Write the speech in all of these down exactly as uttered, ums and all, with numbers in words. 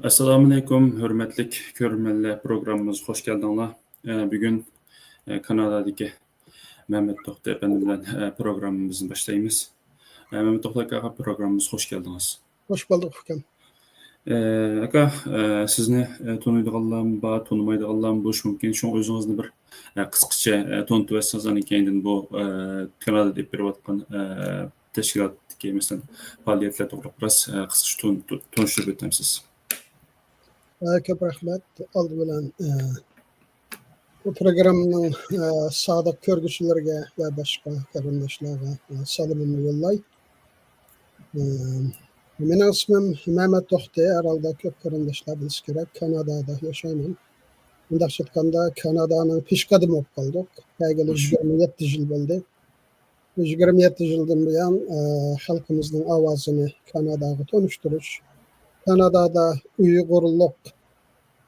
ئەسسالامۇئەلەيكۇم، ھۆرمەتلىك كۆرۈرمەنلەر، پروگراممىمىزغا خوش كەلدىڭلار. ئە، بۈگۈن، ئە، كانادادىكى مەمەت توختى ئەپەندى بىلەن، ئە، پروگراممىمىزنى باشلايمىز. ئە، مەمەت توختى ئاكا، پروگراممىمىزغا خوش كەلدىڭىز. خوش بولدۇق، ئۇكام. ئە، ئاكا، ئە، سىزنى، ئە، تونۇيدىغانلارمۇ بار، تونۇمايدىغانلارمۇ بولۇشى مۇمكىن. شۇڭا ئۆزىڭىزنى بىر، ئە، قىسقىچە، ئە، تونۇتۇۋەتسىڭىز، ئاندىن كەينىدىن بۇ، ئە، كانادادا ئېلىپ بېرىۋاتقان، ئە، تەشكىلاتتىكى، مەسىلەن، پائالىيەتلەر توغرىلىق بىراز، ئە، قىسقىچە تون-، تون-، تونۇشتۇرۇپ ئۆتەمسىز؟ ئە، كۆپ رەھمەت. ئالدى بىلەن، ئە، بۇ پروگراممىنىڭ، ئە، سادىق كۆرگۈچىلىرىگە ۋە باشقا قېرىنداشلارغا، ئە، سالىمىمنى يوللاي. ئە، مېنىڭ ئىسمىم مەمەت توختى، ھەر ھالدا كۆپ قېرىنداشلار بىلسە كېرەك، كانادادا ياشايمەن. مۇنداقچە ئېيتقاندا، كانادانىڭ پېشقەدىمى بولۇپ قالدۇق. كەلگىلى يىگىرمە يەتتە يىل بولدى. يىگىرمە يەتتە يىلدىن بۇيان، ئە، خەلقىمىزنىڭ ئاۋازىنى كاناداغا تونۇشتۇرۇش، كانادادا ئۇيغۇرلۇق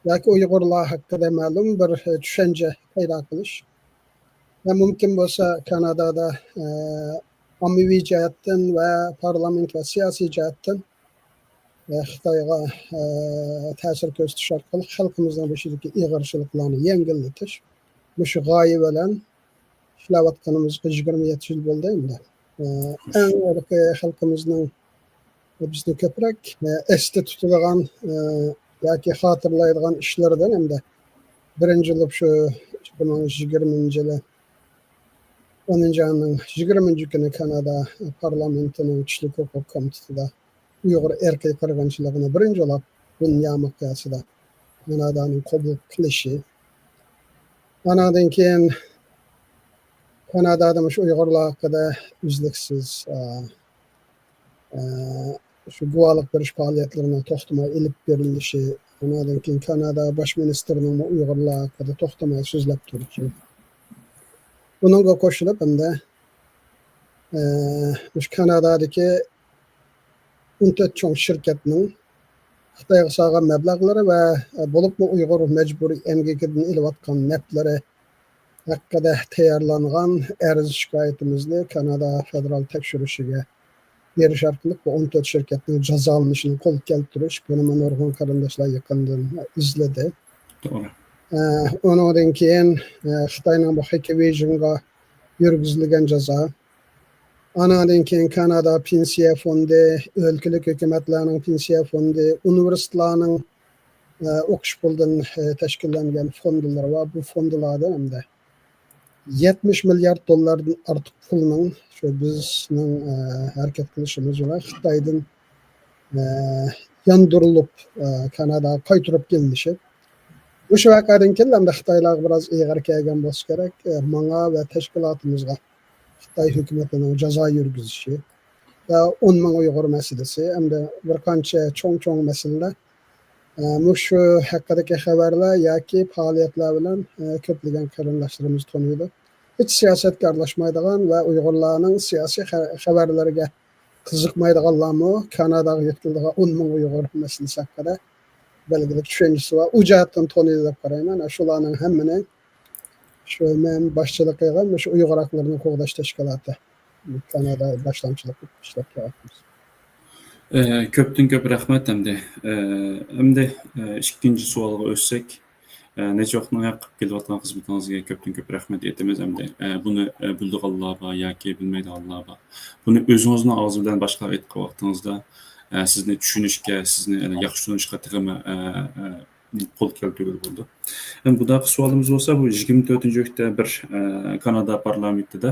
ياكى ئۇيغۇرلار ھەققىدە مەلۇم بىر، ئە، چۈشەنچە پەيدا قىلىش ۋە مۇمكىن بولسا كانادادا، ئە، ئاممىۋى جەھەتتىن ۋە پارلامېنت ۋە سىياسىي جەھەتتىن، ئە، خىتايغا، ئە، تەسىر كۆرسىتىش ئارقىلىق خەلقىمىزنىڭ بېشىدىكى ئېغىرچىلىقلارنى يەڭگىللىتىش. مۇشۇ غايە بىلەن ئىشلەۋاتقىنىمىزغا يىگىرمە يەتتە يىل بولدى ئەمدى. ئە، ئەڭ ئېغىرقى خەلقىمىزنىڭ بىزنى كۆپرەك، ئە، ئەستە تۇتىدىغان، ئە، ياكى خاتىرىلەيدىغان ئىشلىرىدىن ئەمدى بىرىنچى بولۇپ شۇ ئىككى مىڭ يىگىرمىنچى يىلى ئونىنچى ئاينىڭ يىگىرمىنچى كۈنى كانادا پارلامېنتىنىڭ كىشىلىك ھوقۇق كومىتېتىدا ئۇيغۇر ئىرقىي قىرغىنچىلىقىنى بىرىنچى بولۇپ دۇنيا مىقياسىدا كانادانىڭ قوبۇل قىلىشى. ئانىڭدىن كېيىن كانادادا مۇشۇ ئۇيغۇرلار ھەققىدە ئۈزلۈكسىز، ئە، ئە، شۇ گۇۋاھلىق بېرىش پائالىيەتلىرىنىڭ توختىماي ئېلىپ بېرىلىشى، ئانىڭدىن كېيىن كانادا باش مىنىستىرىنىڭمۇ ئۇيغۇرلار ھەققىدە توختىماي سۆزلەپ تۇرۇشى. بۇنىڭغا قوشۇلۇپ ئەمدى، ئە، مۇشۇ كانادادىكى ئون تۆت چوڭ شىركەتنىڭ خىتايغا سالغان مەبلەغلىرى ۋە، ئە، بولۇپمۇ ئۇيغۇر مەجبۇرىي ئەمگىكىدىن ئېلىۋاتقان نەپلىرى ھەققىدە تەييارلانغان ئەرز شىكايىتىمىزنى كانادا فېدېرال تەكشۈرۈشىگە بېرىش ئارقىلىق بۇ ئون تۆت شىركەتنىڭ جازالىنىشىنى قولغا كەلتۈرۈش، بۇنىمۇ نۇرغۇن قېرىنداشلار يېقىندىن ئىزلىدى. توغرا. ئە، ئۇنىڭدىن كېيىن، ئە، خىتاينىڭ بۇ خېكىۋېيجىنغا يۈرگۈزۈلگەن جازا. ئانىڭدىن كېيىن كانادا پېنسىيە فوندى، ئۆلكىلىك ھۆكۈمەتلەرنىڭ پېنسىيە فوندى، ئۇنىۋېرسىتېتلارنىڭ، ئە، ئوقۇش پۇلىدىن، ئە، تەشكىللەنگەن فوندلىرى بار. بۇ فوندلاردىن ئەمدى يەتمىش مىليارد دوللاردىن ئارتۇق پۇلنىڭ شۇ بىزنىڭ، ئە، ھەرىكەت قىلىشىمىز بىلەن خىتايدىن، ئە، ياندۇرۇلۇپ، ئە، كاناداغا قايتۇرۇپ كېلىنىشى. مۇشۇ ۋەقەدىن كېيىن ئەمدى خىتايلارغا بىراز ئېغىر كەلگەن بولسا كېرەك، ئە، ماڭا ۋە تەشكىلاتىمىزغا خىتاي ھۆكۈمىتىنىڭ جازا يۈرگۈزۈشى ۋە ئون مىڭ ئۇيغۇر مەسىلىسى، ئەمدى بىر قانچە چوڭ-چوڭ مەسىلىلەر. ئە، مۇشۇ ھەققىدىكى خەۋەرلەر ياكى پائالىيەتلەر بىلەن، ئە، كۆپلىگەن قېرىنداشلىرىمىز تونۇيدۇ. ھېچ سىياسەتكە ئارىلاشمايدىغان ۋە ئۇيغۇرلارنىڭ سىياسىي خە-، خەۋەرلىرىگە قىزىقمايدىغانلارمۇ كاناداغا يۆتكىلىدىغان ئون مىڭ ئۇيغۇر مەسىلىسى ھەققىدە بەلگىلىك چۈشەنچىسى بار. ئۇ جەھەتتىن تونۇيدۇ دەپ قارايمەن. شۇلارنىڭ ھەممىنى شۇ مەن باشچىلىق قىلغان مۇشۇ ئۇيغۇر ھەقلىرىنى قوغداش تەشكىلاتى كانادا باشلامچىلىق قىلىپ ئىشلەپ كېلىۋاتىمىز. ئە، كۆپتىن كۆپ رەھمەت ئەمدى. ئە، ئەمدى، ئە، ئىككىنچى سوئالغا ئۆتسەك، ئە، نەچچە ۋاقىتنىڭ ياقىپ كېلىۋاتقان خىزمىتىڭىزگە كۆپتىن كۆپ رەھمەت ئېيتىمىز ئەمدى. ئە، بۇنى، ئە، بىلىدىغانلار بار ياكى بىلمەيدىغانلار بار. بۇنى ئۆزىڭىزنىڭ ئاغزى بىلەن باشقىلارغا ئېيتقان ۋاقتىڭىزدا، ئە، سىزنى چۈشىنىشكە، سىزنى، ئە، ياخشى تونۇشقا تېخىمۇ، ئە، ئە، قول كەلتۈرگىلى بولىدۇ. ئەمدى بۇنداق سوئالىمىز بولسا، بۇ يىگىرمە تۆتىنچى ئۆكتەبىر، ئە، كانادا پارلامېنتىدا،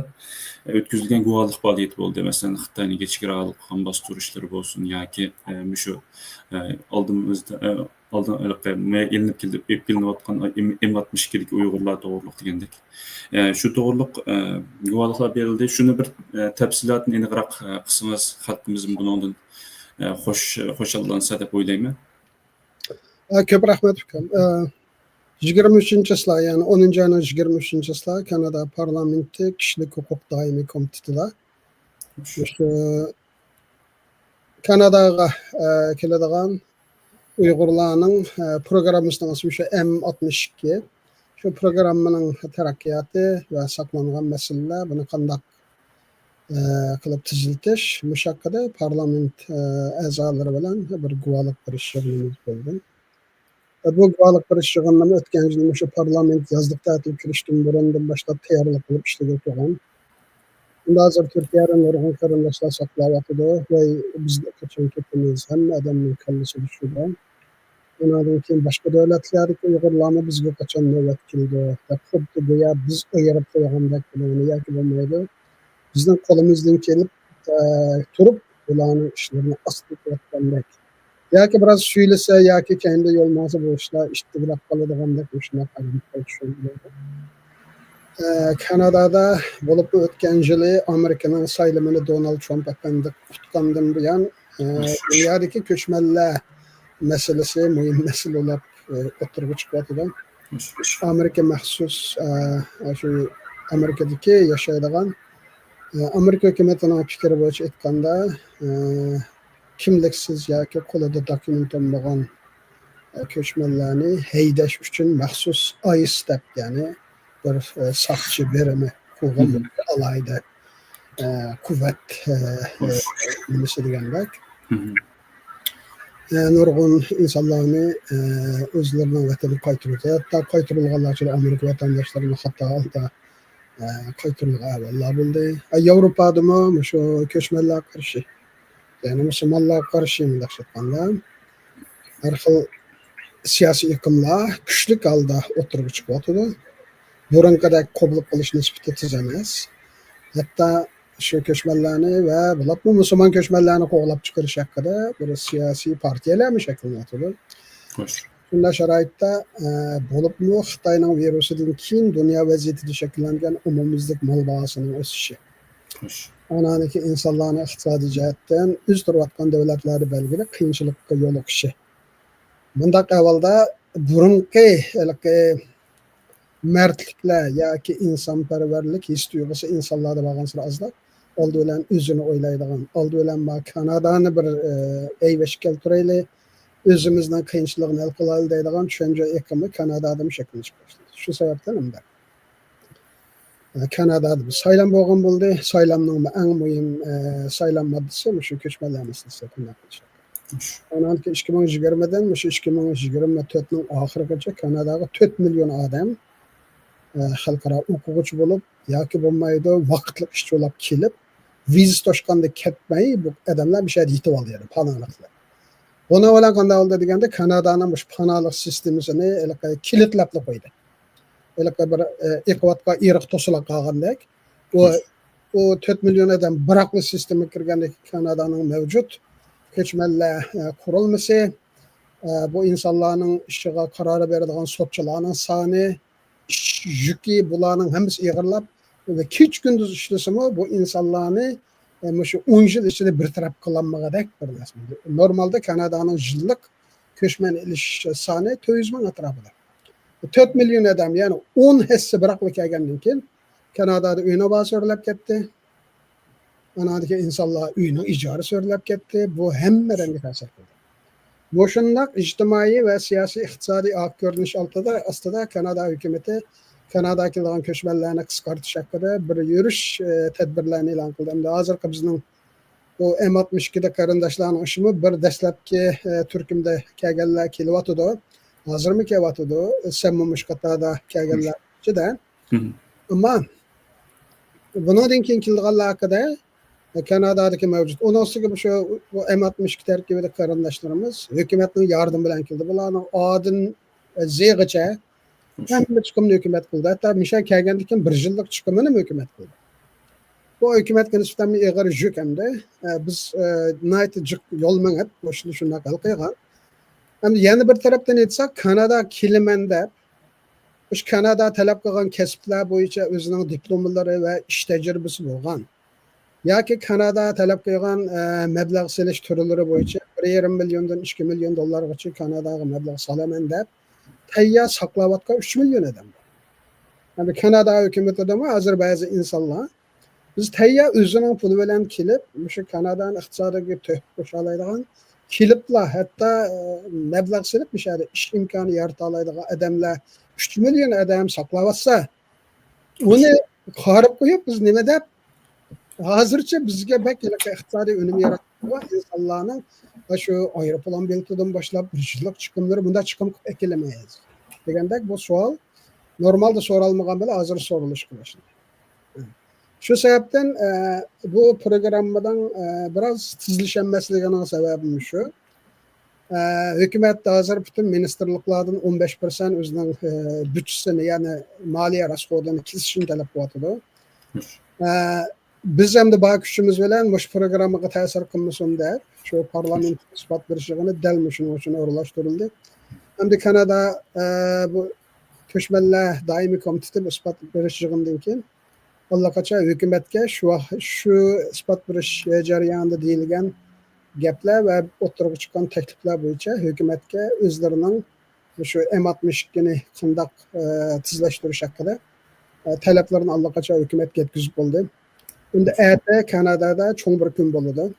ئە، ئۆتكۈزۈلگەن گۇۋاھلىق پائالىيىتى بولدى. مەسىلەن، خىتاينىڭ چېگرا ئارقىلىق قان باستۇرۇشلىرى بولسۇن ياكى، ئە، مۇشۇ، ئە، ئالدىمىزدا، ئە، ئالدىن ھېلىقى مۇ-، ئېلىنىپ كېلىپ، ئېلىپ كېلىنىۋاتقان ئېم-، ئېم ئاتمىش ئىككىدىكى ئۇيغۇرلار توغرۇلۇق دېگەندەك. ئە، شۇ توغرۇلۇق، ئە، گۇۋاھلىقلار بېرىلدى. شۇنى بىر، ئە، تەپسىلاتىنى ئېنىقراق، ئە، قىلسىڭىز، خەلقىمىزمۇ بۇنىڭدىن، ئە، خوش، خۇشاللانسا دەپ ئويلايمەن. ئە، كۆپ رەھمەت، ئۇكام. ئە، يىگىرمە ئۈچىنچى چىسلا، يەنى ئونىنچى ئاينىڭ يىگىرمە ئۈچىنچى چىسلا كانادا پارلامېنتى كىشىلىك ھوقۇق دائىمىي كومىتېتىدا مۇشۇ كاناداغا، ئە، كېلىدىغان ئۇيغۇرلارنىڭ، ئە، پروگراممىسىنىڭ ئىسمى شۇ ئېم ئاتمىش ئىككى. شۇ پروگراممىنىڭ تەرەققىياتى ۋە ساقلانغان مەسىلىلەر، بۇنى قانداق، ئە، قىلىپ تېزلىتىش، مۇشۇ ھەققىدە پارلامېنت، ئە، ئەزالىرى بىلەن بىر گۇۋاھلىق بېرىش يىغىنىمىز بولدى. بۇ گۇۋاھلىق بېرىش يىغىنىنىمۇ ئۆتكەن يىل مۇشۇ پارلامېنت يازلىق تەتىل كىرىشتىن بۇرۇندىن باشلاپ تەييارلىق قىلىپ ئىشلىگىلى تۇرغان. ئەمدى ھازىر تۈركىيەدە نۇرغۇن قېرىنداشلار ساقلاۋاتىدۇ. ۋەي، بىز قاچان كېتىمىز؟ ھەممە ئادەمنىڭ كاللىسى ئۇششىدى. ئۇنىڭدىن كېيىن باشقا دۆلەتلەردىكى ئۇيغۇرلارمۇ بىزگە قاچان نۆۋەت كېلىدۇ دەپ، خۇددى گويا بىز ئايرىپ قويغاندەك بىلىنىدۇ ياكى بولمايدۇ. بىزنىڭ قولىمىزدىن كېلىپ، ئە، تۇرۇپ، ئۇلارنىڭ ئىشلىرىنى ئاستا قىلىۋاتقاندەك. ياكى بىراز سۈيلىسە ياكى كەينىدە يول ماڭسا، بۇ ئىشلار ئىتتىكلەپ قالىدىغاندەك مۇشۇنداق ئادەم چۈشەندۈرۈلدى. ئە، كانادادا بولۇپمۇ ئۆتكەن يىلى ئامېرىكىنىڭ سايلىمىنى دونالد ترامپ ئەپەندى ئۇتقاندىن بۇيان، ئە، دۇنيادىكى كۆچمەنلەر مەسىلىسى مۇھىم مەسىلە بولۇپ، ئە، ئوتتۇرىغا چىقىۋاتىدۇ. ئامېرىكا مەخسۇس، ئە، شۇ ئامېرىكىدىكى ياشايدىغان، ئە، ئامېرىكا ھۆكۈمىتىنىڭ پىكرى بويىچە ئېيتقاندا، ئە، كىملىكسىز ياكى قولىدا دوكۇمېنت بولمىغان، ئە، كۆچمەنلەرنى ھەيدەش ئۈچۈن مەخسۇس ئايس دەپ، يەنى بىر، ئە، ساقچى بىرىمى قۇرغان بىر ئالاھىدە، ئە، قۇۋۋەت، ئە، ئە، نېمىسى دېگەندەك. ئە، نۇرغۇن ئىنسانلارنى، ئە، ئۆزلىرىنىڭ ۋەتىنىگە قايتۇرۇۋېتىدۇ. ھەتتا قايتۇرۇلغانلار ئىچىدە ئامېرىكا ۋەتەنداشلىرىمۇ خاتا ھالدا، ئە، قايتۇرۇلغان ئەھۋاللار بولدى. ئە، ياۋروپادىمۇ مۇشۇ كۆچمەنلەرگە قارشى، يەنى مۇسۇلمانلارغا قارشى مۇنداق ئېيتقاندا، ھەر خىل سىياسىي ئېقىملار كۈچلۈك ھالدا ئوتتۇرىغا چىقىۋاتىدۇ. بۇرۇنقىدەك قوبۇل قىلىش نىسبىتى تېز ئەمەس. ھەتتا شۇ كۆچمەنلەرنى ۋە بولۇپمۇ مۇسۇلمان كۆچمەنلەرنى قوغلاپ چىقىرىش ھەققىدە بىر سىياسىي پارتىيەلەرمۇ شەكىللىنىۋاتىدۇ. شۇنداق شارائىتتا، ئە، بولۇپمۇ خىتاينىڭ ۋىرۇسىدىن كېيىن دۇنيا ۋەزىيىتىدە شەكىللەنگەن ئومۇميۈزلۈك مال باھاسىنىڭ ئۆسۈشى، ئاناندىكى ئىنسانلارنىڭ ئىقتىسادىي جەھەتتىن ئۆز تۇرۇۋاتقان دۆلەتلەردە بەلگىلىك قىيىنچىلىققا يولۇقۇشى. مۇنداق ئەھۋالدا بۇرۇنقى ھېلىقى مەردلىكلەر ياكى ئىنسانپەرۋەرلىك ھېس تۇيغۇسى ئىنسانلاردا بارغانسېرى ئازلاپ، ئالدى بىلەن ئۆزىنى ئويلايدىغان، ئالدى بىلەن ما كانادانى بىر، ئە، ئەيۋەشكە كەلتۈرەيلى، ئۆزىمىزنىڭ قىيىنچىلىقىنى ھەل قىلايلى دەيدىغان چۈشەنچە ئېقىمى كانادادىمۇ شەكىللىنىشكە باشلىدى. شۇ سەۋەبتىن ئەمدى كانادادا بىر سايلام بولغان بولدى. سايلامنىڭ ئەڭ مۇھىم، ئە، سايلام ماددىسى مۇشۇ كۆچمەنلەر مەسىلىسى ھەققىدە. ئانان كېيىن ئىككى مىڭ يىگىرمىدىن مۇشۇ ئىككى مىڭ يىگىرمە تۆتنىڭ ئاخىرىغىچە كاناداغا تۆت مىليون ئادەم، ئە، خەلقئارا ئوقۇغۇچى بولۇپ ياكى بولمايدۇ ۋاقىتلىق ئىشچى بولاپ كېلىپ، ۋىزا توشقاندا كەتمەي، بۇ ئادەملەر مۇشۇ يەردە يېتىۋالدى، يەنى پاناھلىق قىلىپ. بۇنىڭ بىلەن قانداق بولدى دېگەندە، كانادانىڭ مۇشۇ پاناھلىق سىستېمىسىنى ھېلىقى كىلىتلەپلا قويدى. ھېلىقى بىر، ئە، ئېقىۋاتقان ئېرىق توسۇلۇپ قالغاندەك. ئۇ، ئۇ تۆت مىليون ئادەم بىراقلا سىستېمىغا كىرگەندىكىن كانادانىڭ مەۋجۇت كۆچمەنلەر، ئە، قۇرۇلمىسى، ئە، بۇ ئىنسانلارنىڭ ئىشىغا قارار بېرىدىغان سوتچىلارنىڭ سانى، ئىش يۈكى بۇلارنىڭ ھەممىسى ئېغىرلاپ، كېچە-كۈندۈز ئىشلىسىمۇ، بۇ ئىنسانلارنى، ئە، مۇشۇ ئون يىل ئىچىدە بىر تەرەپ قىلالمىغۇدەك بىر نەرسە. نورمالدا كانادانىڭ يىللىق كۆچمەن ئېلىش سانى تۆت يۈز مىڭ ئەتراپىدا. تۆت مىليون ئادەم، يەنى ئون ھەسسە بىراقلا كەلگەندىن كېيىن، كانادادا ئۆينىڭ باھاسى ئۆرلەپ كەتتى. ئاناندىكى ئىنسانلار ئۆينىڭ ئىجارىسى ئۆرلەپ كەتتى. بۇ ھەممە ئادەمگە تەسىر قىلدى. مۇشۇنداق ئىجتىمائىي ۋە سىياسىي ئىقتىسادىي ئاق كۆرۈنۈش ئالتىدا، ئاستىدا كانادا ھۆكۈمىتى كاناداغا كېلىدىغان كۆچمەنلەرنى قىسقارتىش ھەققىدە بىر يۈرۈش، ئە، تەدبىرلەرنى ئېلان قىلدى. ئەمدى ھازىرقى بىزنىڭ بۇ ئېم ئاتمىش ئىككىدە قېرىنداشلارنىڭ ئىشىمۇ بىر دەسلەپكى، ئە، تۈركۈمدە كەلگەنلەر كېلىۋاتىدۇ. ھازىرمۇ كېلىۋاتىدۇ. سەنمۇ مۇشۇ قاتاردا كەلگەنلەر ئىچىدە. ئەمما بۇنىڭدىن كېيىن كېلىدىغانلار ھەققىدە كانادادىكى مەۋجۇت. ئۇنىڭ ئۈستىگە شۇ، بۇ ئېم ئاتمىش ئىككى تەركىبىدىكى قېرىنداشلىرىمىز ھۆكۈمەتنىڭ ياردىمى بىلەن كېلىدۇ. بۇلارنىڭ ئادىن زىغىچە ھەممە چىقىمنى ھۆكۈمەت قىلدى. ھەتتا مىشا كەلگەندىن كېيىن بىر يىللىق چىقىمىنى ھۆكۈمەت قىلدى. بۇ ھۆكۈمەتكە نىسبەتەن ئېغىر يۈك ئەمدى. ئە، بىز، ئە، ناھايىتى جىق يول مېڭىپ، بۇ ئىشنى شۇنداق ھەل قىلغان. ئەمدى يەنە بىر تەرەپتىن ئېيتساق، كاناداغا كېلىمەن دەپ، مۇشۇ كانادا تەلەپ قىلغان كەسىپلەر بويىچە ئۆزىنىڭ دىپلوملىرى ۋە ئىش تەجرىبىسى بولغان ياكى كانادا تەلەپ قىلغان، ئە، مەبلەغ سېلىش تۈرلىرى بويىچە بىر يېرىم مىليوندىن ئىككى مىليون دوللارغىچە كاناداغا مەبلەغ سالىمەن دەپ تەييار ساقلاۋاتقان ئۈچ مىليون ئادەم بار. ئەمدى كانادا ھۆكۈمىتىدىمۇ ھازىر بەزى ئىنسانلار، بىز تەييار ئۆزىنىڭ پۇلى بىلەن كېلىپ، مۇشۇ كانادانىڭ ئىقتىسادىغا تۆھپە قوشالايدىغان، كېلىپلا ھەتتا، ئە، مەبلەغ سېلىپ، مۇشۇ يەردە ئىش ئىمكانى يارىتالايدىغان ئادەملەر ئۈچ مىليون ئادەم ساقلاۋاتسا، ئۇنى قارىپ قويۇپ، بىز نېمە دەپ، ھازىرچە بىزگە بەك ھېلىقى ئىقتىسادىي ئۈنۈم ياراتمايدۇ. ئىنسانلارنىڭ شۇ ئايروپىلان بېلىتىدىن باشلاپ بىر يىللىق چىقىملىرى، بۇنداق چىقىم قىلىپ ئەكېلەلمەيسىز دېگەندەك بۇ سوئال نورمالدا سورالمىغان بىلەن ھازىر سورىلىشقا باشلىدى. شۇ سەۋەبتىن، ئە، بۇ پروگراممىنىڭ، ئە، بىراز تېزلىشەلمەسلىكىنىڭ سەۋەبى شۇ. ئە، ھۆكۈمەت ھازىر پۈتۈن مىنىستىرلىقلاردىن ئون بەش پىرسەنت ئۆزىنىڭ، ئە، بۇدجىسىنى، يەنى مالىيە راسخوتىنى كېسىشنى تەلەپ قىلىۋاتىدۇ. ئە، بىز ئەمدى بار كۈچىمىز بىلەن مۇشۇ پروگراممىغا تەسىر قىلمىسۇن دەپ، شۇ پارلامېنت ئىسپات بېرىش يىغىنى دەل مۇشۇنىڭ ئۈچۈن ئورۇنلاشتۇرۇلدى. ئەمدى كانادا، ئە، بۇ كۆچمەنلەر دائىمىي كومىتېتى بۇ ئىسپات بېرىش يىغىنىدىن كېيىن ئاللىقاچان ھۆكۈمەتكە شۇ ۋاق-، شۇ ئىسپات بېرىش جەريانىدا دېيىلگەن گەپلەر ۋە ئوتتۇرىغا چىققان تەكلىپلەر بويىچە ھۆكۈمەتكە ئۆزلىرىنىڭ شۇ ئېم ئاتمىش ئىككىنى قانداق، ئە، تېزلەشتۈرۈش ھەققىدە، ئە، تەلەپلىرىنى ئاللىقاچان ھۆكۈمەتكە يەتكۈزۈپ بولدى. ئەمدى ئەتە كانادادا چوڭ بىر كۈن بولىدۇ.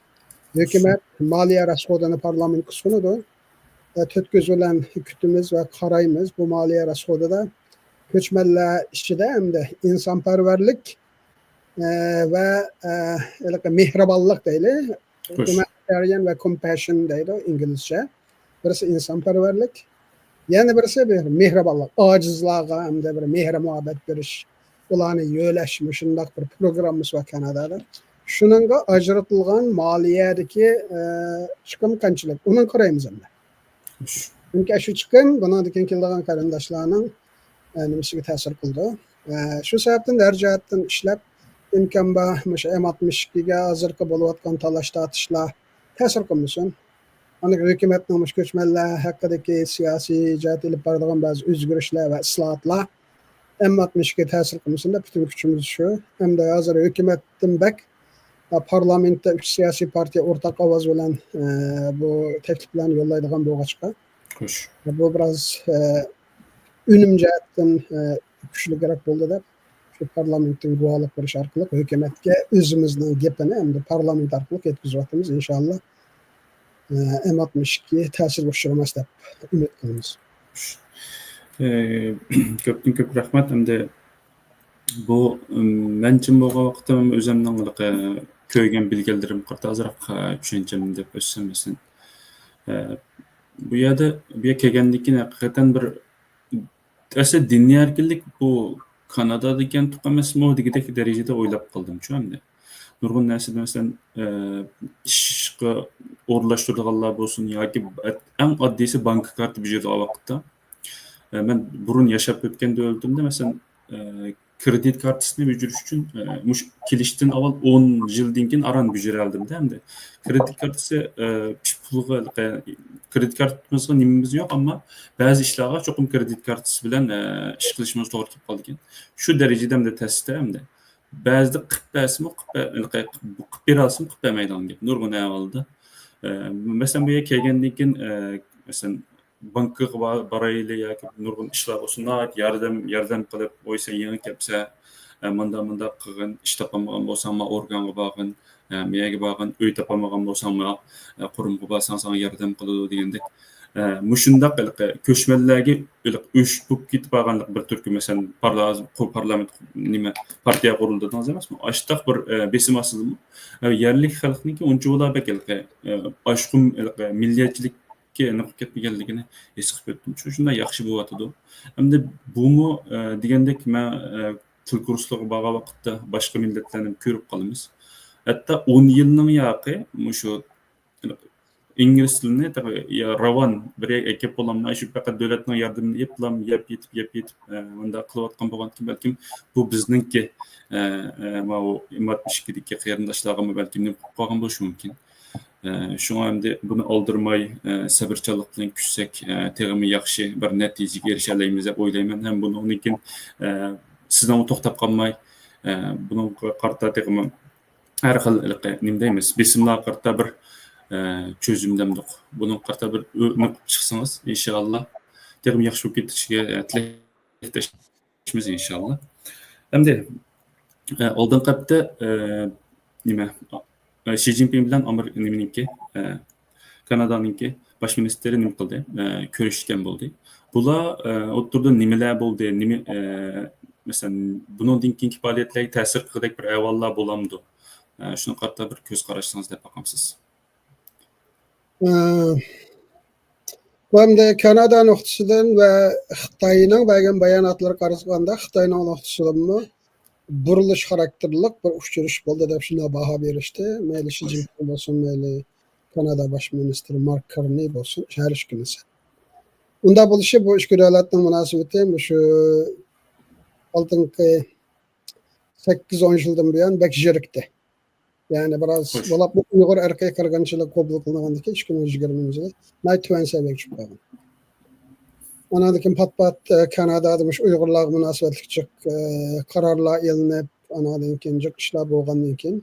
ھۆكۈمەت مالىيە راسخوتىنى پارلامېنتقا سۇنىدۇ. ئە، تۆت كۆز بىلەن كۈتىمىز ۋە قارايمىز بۇ مالىيە راسخوتىدا كۆچمەنلەر ئىچىدە ئەمدى ئىنسانپەرۋەرلىك، ئە، ۋە، ئە، ھېلىقى مېھرىبانلىق دەيلى، خوش. Humanitarian ۋە compassion دەيدۇ ئىنگلىزچە. بىرسى ئىنسانپەرۋەرلىك، يەنە بىرسى بىر مېھرىبانلىق، ئاجىزلارغا ھەمدە بىر مېھىر مۇھەببەت بېرىش، ئۇلارنى يۆلەش، مۇشۇنداق بىر پروگراممىسى بار كانادادا. شۇنىڭغا ئاجرىتىلغان مالىيەدىكى، ئە، چىقىم قانچىلىك؟ ئۇنى قارايمىز ئەمدى. خوش. چۈنكى شۇ چىقىم بۇنىڭدىن كېيىن كېلىدىغان قېرىنداشلارنىڭ، ئە، نېمىسىگە تەسىر قىلىدۇ. ئە، شۇ سەۋەبتىن ھەر جەھەتتىن ئىشلەپ، ئىمكان بار، مۇشۇ ئېم ئاتمىش ئىككىگە ھازىرقى بولۇۋاتقان تالاش-تارتىشلار تەسىر قىلمىسۇن. ئاندىن ھۆكۈمەتنىڭ مۇشۇ كۆچمەنلەر ھەققىدىكى سىياسىي جەھەتتە ئېلىپ بارىدىغان بەزى ئۆزگىرىشلەر ۋە ئىسلاھاتلار ئەم ئاتمىش ئىككىگە تەسىر قىلمىسۇن دەپ پۈتۈن كۈچىمىز شۇ. ھەمدە ھازىر ھۆكۈمەتتىن بەك، ئا، پارلامېنتتا ئۈچ سىياسىي پارتىيە ئورتاق ئاۋاز بىلەن، ئە، بۇ تەكلىپلەرنى يوللايدىغان بولغاچقا، خوش. بۇ بىراز، ئە، ئۈنۈم جەھەتتىن، ئە، كۈچلۈكرەك بولدى دەپ، شۇ پارلامېنتتىن گۇۋاھلىق بېرىش ئارقىلىق ھۆكۈمەتكە ئۆزىمىزنىڭ گېپىنى ئەمدى پارلامېنت ئارقىلىق يەتكۈزۈۋاتىمىز. ئىنشاللا، ئە، ئەم ئاتمىش ئىككى تەسىرگە ئۇچرىماس دەپ ئۈمىد قىلىمىز. ئە، كۆپتىن كۆپ رەھمەت. ئەمدى بۇ، ئىم، مەن جىم بولغان ۋاقىتتا مەن ئۆزۈمنىڭ ھېلىقى كۆرگەن بىلگەنلىرىمگە قارىتا ئازراق، ئە، چۈشەنچەمنى دەپ ئۆتسەم مەسىلەن. ئە، بۇ يەردە، بۇ يەرگە كەلگەندىن كېيىن ھەقىقەتەن بىر، ئەسلى دىنىي ئەركىنلىك بۇ كانادادىكى يانتۇق ئەمەسمۇ دېگۈدەك دەرىجىدە ئويلاپ قالدىمچۇ ئەمدى. نۇرغۇن نەرسىدە مەسىلەن، ئە، ئىشقا ئورۇنلاشتۇرىدىغانلار بولسۇن ياكى ئەڭ ئاددىيسى بانكا كارتى بېجىرىدىغان ۋاقىتتا، ئە، مەن بۇرۇن ياشاپ ئۆتكەن دۆلىتىمدە مەسىلەن، ئە، كرېدىت كارتىسىنى بېجىرىش ئۈچۈن، ئە، مۇشۇ كېلىشتىن ئاۋۋال ئون يىلدىن كېيىن ئاران بېجىرەلىدىمدە ئەمدى. كرېدىت كارتىسى، ئە، پۇلغا، ئە، كرېدىت كارتىمىزغا نېمىمىز يوق، ئەمما بەزى ئىشلارغا چوقۇم كرېدىت كارتىسى بىلەن، ئە، ئىش قىلىشىمىز توغرا كېلىپ قالىدىكەن. شۇ دەرىجىدە ئەمدى تەستە ئەمدى. بەزىدە قىلىپ بەرسىمۇ، قىلىپ بە-، قىلىپ بېرەلسىمۇ، قىلىپ بەرمەيدىغان گەپ نۇرغۇن ئەھۋالدا. ئە، مەسىلەن، بۇ يەرگە كەلگەندىن كېيىن، ئە، مەسىلەن، بانكىغا با-، بارايلى ياكى نۇرغۇن ئىشلار بولسۇن، ناھايىتى ياردەم، ياردەم قىلىپ، ۋوي، سەن يېڭى كەپسەن، ئە، مۇنداق، مۇنداق قىلغىن، ئىش تاپالمىغان بولساڭ، ما ئورگانغا بارغىن، ئە، مەيەگە بارغىن، ئۆي تاپالمىغان بولساڭ، ما، ئە، قۇرۇمغا بارساڭ، ساڭا ياردەم قىلىدۇ دېگەندەك. ئە، مۇشۇنداق ھېلىقى كۆچمەنلەرگە ھېلىقى ئۆچ بولۇپ كېتىپ قالغانلىق بىر تۈركۈم، مەسىلەن، پارلا-، قۇ-، پارلامېنت، نېمە، پارتىيە قۇرۇلدى دېدىڭىز ئەمەسمۇ؟ ئاشتاق بىر، ئە، بېسىم ئاستىدىمۇ؟ ئە، يەرلىك خەلقنىڭكى ئۇنچىۋالا بەك ھېلىقى، ئە، ئاشقۇن، ھېلىقى مىللەتچىلىككە ئېنىق كەتمىگەنلىكىنى ھېس قىلىپ ئۆتتۈم. شۇ، شۇنداق ياخشى بولۇۋاتىدۇ. ئەمدى بۇمۇ، ئە، دېگەندەك، مەن، ئە، تىل كۇرسلىرىغا بارغان ۋاقىتتا باشقا مىللەتلەرنى كۆرۈپ قالىمىز. ھەتتا ئون يىلنىڭ ياقى مۇشۇ ئىنگلىز تىلىنى تېخى يا راۋان بىر يەرگە ئەكىپ بولالماي، شۇ پەقەت دۆلەتنىڭ ياردىمىنى ئېلىپلا يەپ يېتىپ، يەپ يېتىپ، ئە، مۇنداق قىلىۋاتقان بولغاندىكىن، بەلكىم بۇ بىزنىڭكى، ئە، ئە، ماۋۇ ئىمارەت ئىشىكىدىكى قېرىنداشلارغىمۇ بەلكىم نېمە قىلىپ قالغان بولۇشى مۇمكىن. ئە، شۇڭا ئەمدى بۇنى ئالدىرىماي، ئە، سەۋرچانلىق بىلەن كۈتسەك، ئە، تېخىمۇ ياخشى بىر نەتىجىگە ئېرىشەلەيمىز دەپ ئويلايمەن. ھەم بۇنىڭدىن كېيىن، ئە، سىزنىڭمۇ توختاپ قالماي، ئە، بۇنىڭغا قارىتا تېخىمۇ ھەر خىل ھېلىقى نېمە دەيمىز، بېسىملارغا قارىتا بىر، ئە، چۆزۈم دەمدۇق. بۇنىڭغا قارىتا بىر ئۆ-، نېمە قىلىپ چىقسىڭىز، ئىنشائاللا، تېخىمۇ ياخشى بولۇپ كېتىشىگە، ئە، تىلەكداشمىز، ئىنشائاللا. ئەمدى، ئە، ئالدىنقى ھەپتە، ئە، نېمە، ئە، شى جىنپىڭ بىلەن ئامېر-، نېمىنىڭكى، ئە، كانادانىڭكى باش مىنىستىرى نېمە قىلدى؟ ئە، كۆرۈشكەن بولدى. بۇلار، ئە، ئوتتۇرىدا نېمىلەر بولدى؟ نېمە، ئە، مەسىلەن، بۇنىڭدىن كېيىنكى پائالىيەتلەرگە تەسىر قىلغۇدەك بىر ئەھۋاللار بولامدۇ؟ ئە، شۇنىڭغا قارىتا بىر كۆز قاراشىڭىزنى دەپ باقامسىز؟ ئە، بۇ ئەمدى كانادا نۇقتىسىدىن ۋە خىتاينىڭ بەرگەن باياناتلىرىغا قارىغاندا، خىتاينىڭ نۇقتىسىدىنمۇ بۇرۇلۇش خاراكتېرلىق بىر ئۇچرىشىش بولدى دەپ شۇنداق باھا بېرىشتى. مەيلى شى جىنپىڭ بولسۇن، مەيلى كانادا باش مىنىستىرى مارك كارنى بولسۇن، ھەر ئىككىلىسى. ئۇنداق بولۇشى بۇ ئىككى دۆلەتنىڭ مۇناسىۋىتى مۇشۇ ئالدىنقى سەككىز ئون يىلدىن بۇيان بەك يىرىكتى. يەنى بىراز بولۇپمۇ ئۇيغۇر ئىرقىي قىرغىنچىلىقى قوبۇل قىلىنغاندىن كېيىن، ئىككى مىڭ يىگىرمىنچى يىلى ناھايىتى تۆۋەن سەۋىيەگە چۈشۈپ قالغان. ئاناندىن كېيىن پات-پات، ئە، كانادادا مۇشۇ ئۇيغۇرلارغا مۇناسىۋەتلىك جىق، ئە، قارارلار ئېلىنىپ، ئاناندىن كېيىن جىق ئىشلار بولغاندىن كېيىن،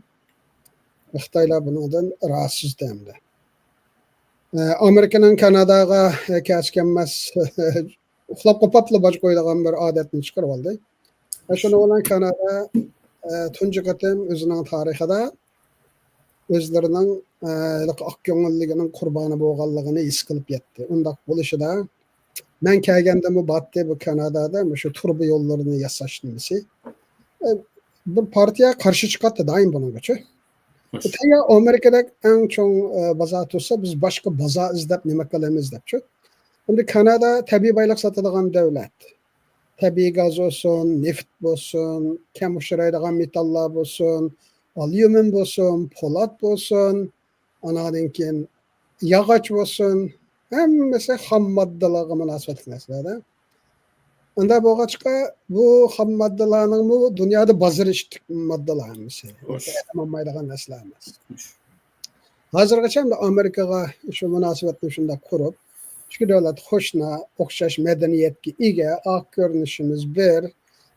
خىتايلار بۇنىڭدىن راھەتسىز ئەمدى. ئە، ئامېرىكىنىڭ كاناداغا، ئە، كەلسە كەلمەس ئۇخلاپ قوپاپلا باج قويىدىغان بىر ئادەتنى چىقىرىۋالدى. ۋە شۇنىڭ بىلەن كانادا، ئە، تۇنجى قېتىم ئۆزىنىڭ تارىخىدا ئۆزلىرىنىڭ، ئە، ھېلىقى ئاق كۆڭۈللۈكىنىڭ قۇربانى بولغانلىقىنى ھېس قىلىپ يەتتى. ئۇنداق بولۇشىدا مەن كەلگەندىمۇ بارتتى بۇ كانادادا مۇشۇ تۇرۇبا يوللىرىنى ياساش نېمىسى. ئە، بىر پارتىيە قارشى چىقاتتى دائىم بۇنىڭغىچۇ. تەييار ئامېرىكىدەك ئەڭ چوڭ، ئە، بازار تۇرسا، بىز باشقا بازار ئىزدەپ نېمە قىلىمىز دەپچۇ. ئەمدى كانادا تەبىئىي بايلىق ساتىدىغان دۆلەت. تەبىئىي گاز بولسۇن، نېفىت بولسۇن، كەم ئۇچرايدىغان مېتاللار بولسۇن، ئاليۇمىن بولسۇن، پولات بولسۇن، ئاناندىن كېيىن ياغاچ بولسۇن، ھەممىسى خام ماددىلارغا مۇناسىۋەتلىك نەرسىلەردە. ئۇنداق بولغاچقا، بۇ خام ماددىلارنىڭمۇ دۇنيادا بازىرى ئىشتىك ماددىلار ھەممىسى. ئالمايدىغان نەرسىلەر ئەمەس. ھازىرغىچە ئەمدى ئامېرىكىغا شۇ مۇناسىۋەتنى شۇنداق قۇرۇپ، ئىككى دۆلەت قوشنا، ئوخشاش مەدەنىيەتكە ئىگە، ئاق كۆرۈنۈشىمىز بىر،